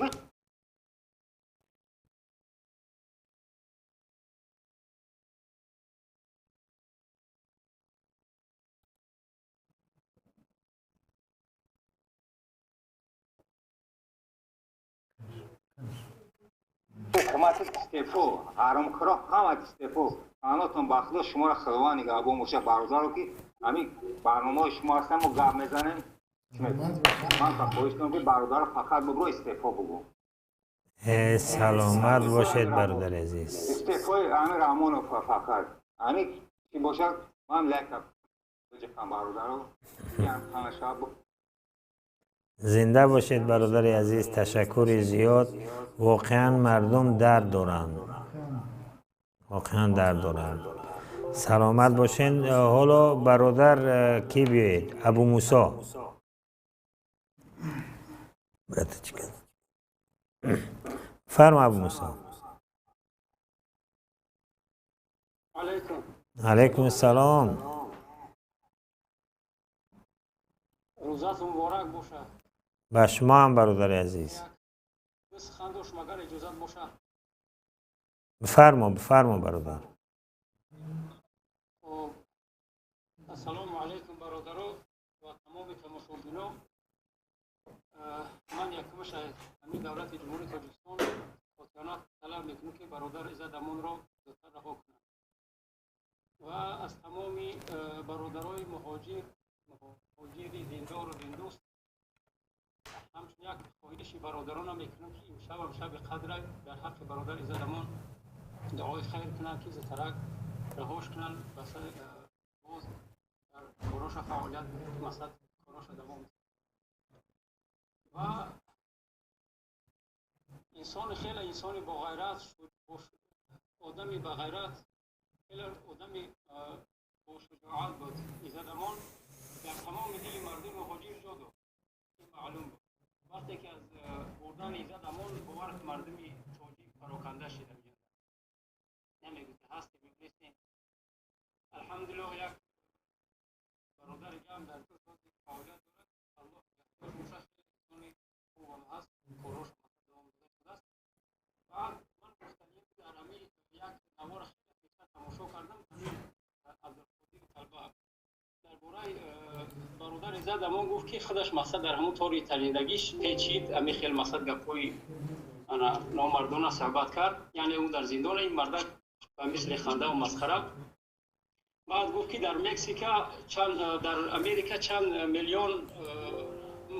ҳукумати истеъфо, ҳаромхӯро ҳама истеъфо. Анотон ба худо шуморо худованд нигаҳбон бошад, бародаро, ки ҳамин барномаҳои шумо ҳастам, мо гап мезанем. Ман та хоҳиш кунам, ки бародаро фақат бубро истеъфо бугӯ. Саломат бошед, бародари азиз. Истеъфои Амир Амонов фақат. Ҳамин ки бошад, ман лайка биҷиқам, бародаро. Зинда бошед, бародари азиз, ташаккури зиёд. Воқеан мардум дард доранд, воқеан дард доранд. Саломат бошед. Ҳоло бародар кӣ биёед? Абумусо, браточка, фарма, Абумусо. Алайкум ассалом. Рӯзат муборак бошад. Ба шумо ҳам, бародари азиз. Сухан дошт, магар иҷозат бошад? Бифармо, бифармо, бародар. Ассалому алайкум, бародаро ва тамоми тамошобино. Ман якумаш ҳамин давлати Ҷумҳурии Тоҷикистон хотирона талаб мекунам, ки бародар Иззат Амонро зудтар раҳо кунанд ва аз тамоми бародарои муҳоҷир, муҳоҷири диндору диндӯст ҳамчун як хоҳиши бародаронам мекунам, ки имшабам шаби қадра дар ҳаққи бародар Иззат Амон дуои хайр кунанд, ки зудтарак раҳош кунанд, боз дар короша фаъолият, масалан, короша давом. Ва инсони хеле инсони боғайрат, одами бағайрат, хеле одами бошуҷоат буд Иззат Амон. Дар тамоми дили мардуми муҳоҷир ҷо дошт, ин маълум буд. Вақте ки аз бурдани Иззат Амон бовар мардуми тоҷик пароканда шида меяд, намегуфта ҳастем нестем. Алҳамдулиллоҳ, як бародари ҷамъ дар фаъолият дорад, Аллоҳ нигаҳдор бошад, хеле инсони хубам ҳаст, корош давом дода шудааст. Баъд ман гуфтанием, дар ҳамин як навора хеле хиса тамошо кардам, ҳамин Абдулқодир Талба дар бораи бародар Иззат Амон гуфт, ки худаш мақсад дар ҳамун тори талиндагиш печид, ҳамин хел мақсад гапҳои ана номардона суҳбат кард, яъне ӯ дар зиндон, ин мардак ба мисли хандаву масхара. Баъд гуфт, ки дар Мексика чанд, дар Америка чанд миллион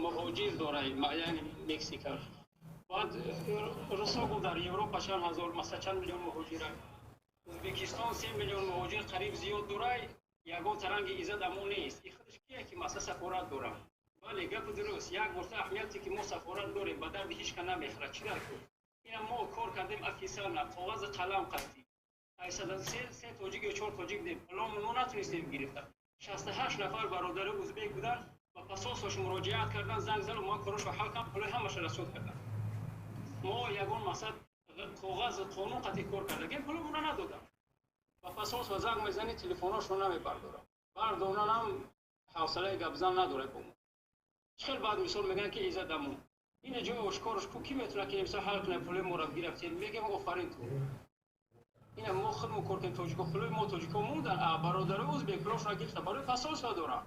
муҳоҷир дорад, яъне Мексика. Баъд русо гуфт, дар Европа чанд ҳазор, масалан, чанд миллион муҳоҷир, Ӯзбекистон 3 миллион муҳоҷир қариб зиёд дорад, ягон таранги Иззат Амон нест. И худаш кие, ки масалан сафорат дорам? Бале, гапи дуруст. Як борта аҳамияте, ки мо сафорат дорем, ба дарди ҳеч ка намехӯрад. Чӣ дар кор? Ина мо кор кардем официально, коғази қалам қатӣ, се тоҷик ё чор тоҷик дем, пуломо мо натунистем гирифта. 68 нафар бародари узбек буданд, ба посольствош муроҷиат кардан, занг заду, мо корошро ҳал кардам, пулои ҳамаша расод кардам. Мо ягон мақсад коғаз қонун қатӣ кор кардагем, пуломона надодам. Ба посольство занг мезанӣ, телефоношро намебардорам, бардонанам ҳавсалаи гапзан надорад бо мо. Хел баъд мисол мегӯянд, ки Иззат Амон ина ҷои ошкорош ку, ки метавонад, ки мисол ҳал кунад, пулои моро гирифтем, мегем офарин ту. Ина мо худмо кор кардем, тоҷико, пулои мо тоҷико мондан, а бародарои узбек пулошро гирифта, барои посольство дорам.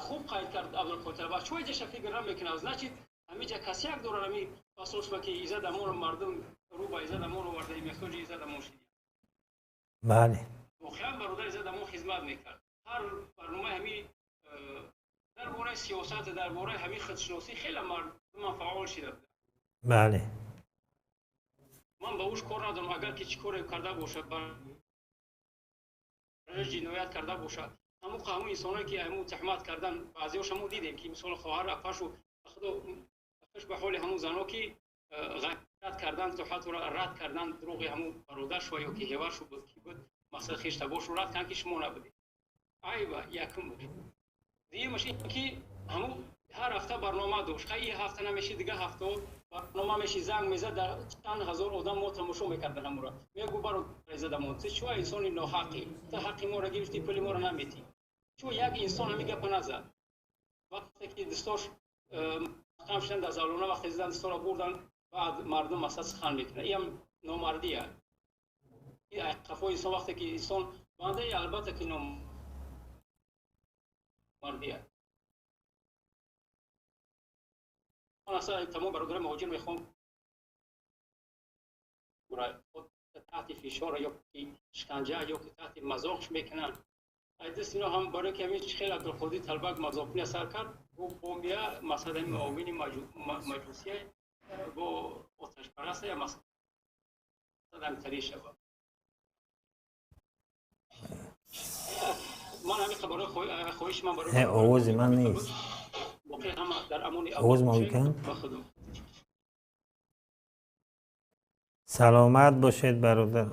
Хуб қайд кард Абдулқодир, ба чӯй ҷаша фикр намекунад, значит, ҳамиҷа касяк дорад ҳами посольство, ки Иззат Амонро мардум рӯ ба Иззат Амон оварда, мехтоҷи Иззат Амон шидия. Бале. Воқеан бародар Иззат Амон хизмат мекард. Ҳар барномаи ҳами дар бораи сиёсат, дар бораи ҳамин худшиносӣ хеле мардуман фаъол шида буд. Ман ба ӯш кор надорам, агар ки чӣ коре карда бошад, ҷиноят карда бошад, ҳамун ҳамун инсоное, ки ҳамун туҳмат кардан, баъзеҳош ҳамун дидем, ки мисол хоҳар апашу, худо хуш ба ҳоли ҳамун зано, ки ғайрат кардан, туҳматро рад кардан, дурӯғи ҳамун бародаршу ё ки ҳеваршу буд, ки буд, мақсад хештабошу рад кардан, ки шумо набудед. Айба якум буд. Дуюмаш ин ки ҳамун ҳар ҳафта барнома дошт. Хай, ин ҳафта намеши, дигар ҳафтао барнома меши, занг мезад, дар чанд ҳазор одам мо тамошо мекардан ҳамура. Мегӯ: бародар Иззат Амон, ту чӯ инсони ноҳақӣ, ту ҳаққи моро гирифтӣ, пули моро наметӣ. Чӯ як инсон ҳамин гапа назад? Вақте ки дӯстош маҳкам шудан дар завлона, вақте зидан дӯстора бурдан, баъд мардум масалан сухан мекунад. Иам номардия. Қафои инсон вақте ки инсон бандаи, албатта ки номардия. Ман аслан тамом бародари муҳоҷир мехоҳам. تحت فشار یا که شکنجه یا که تحت مذاقش میکنن. از اینا هم برای که همین خیلی عبدالقادر طلبک مذاقی سر کرد و بومیا مثلا معاون مجوسیه با آتش پرست یا مثلا همینطوری شود. من همین خبرهای خواهش من برای آواز من نیست. آواز ما ویکند. سلامت باشید برادر.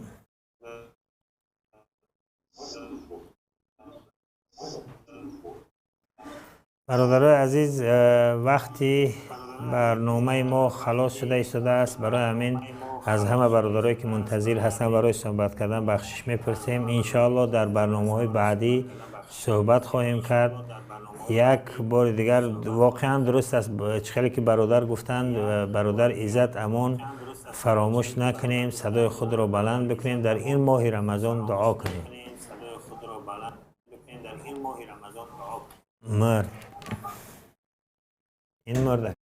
برادرای عزیز، وقتی برنامه ما خلاص شده ایستاده است، برای همین از همه برادرایی که منتظر هستن برای صحبت کردن بخشش میپرسیم. انشاءالله در برنامه های بعدی صحبت خواهیم کرد. یک بار دیگر واقعا درست است چخیلی که برادر گفتند، برادر عزت امان فراموش نکنیم، صدای خود را بلند بکنیم، در این ماه رمضان دعا کنیم. مرد این مرد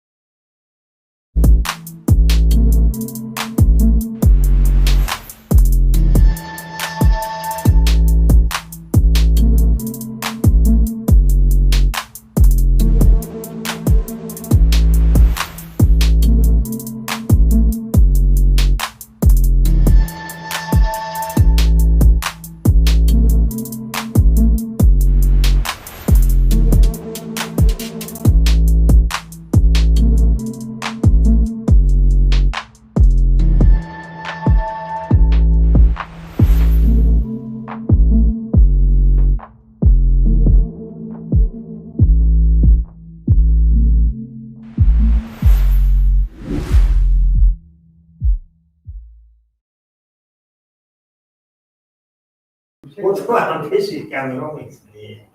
خودم پیشی کامرا می‌زنی.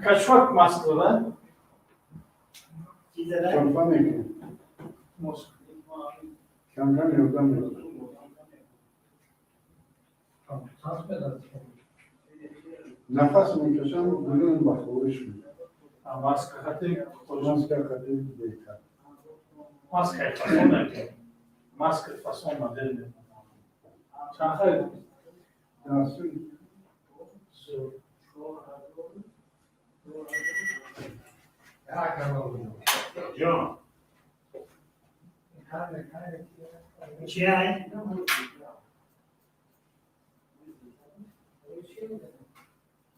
Kaç fark maskı var? Şampan Şampan yok. Nafas میکشم گلون بخورش میکنم. Maska хати Маска хати беҳтар. Маска фасон маска фасон модел. Чанд харид? Дастур. جان چی هست؟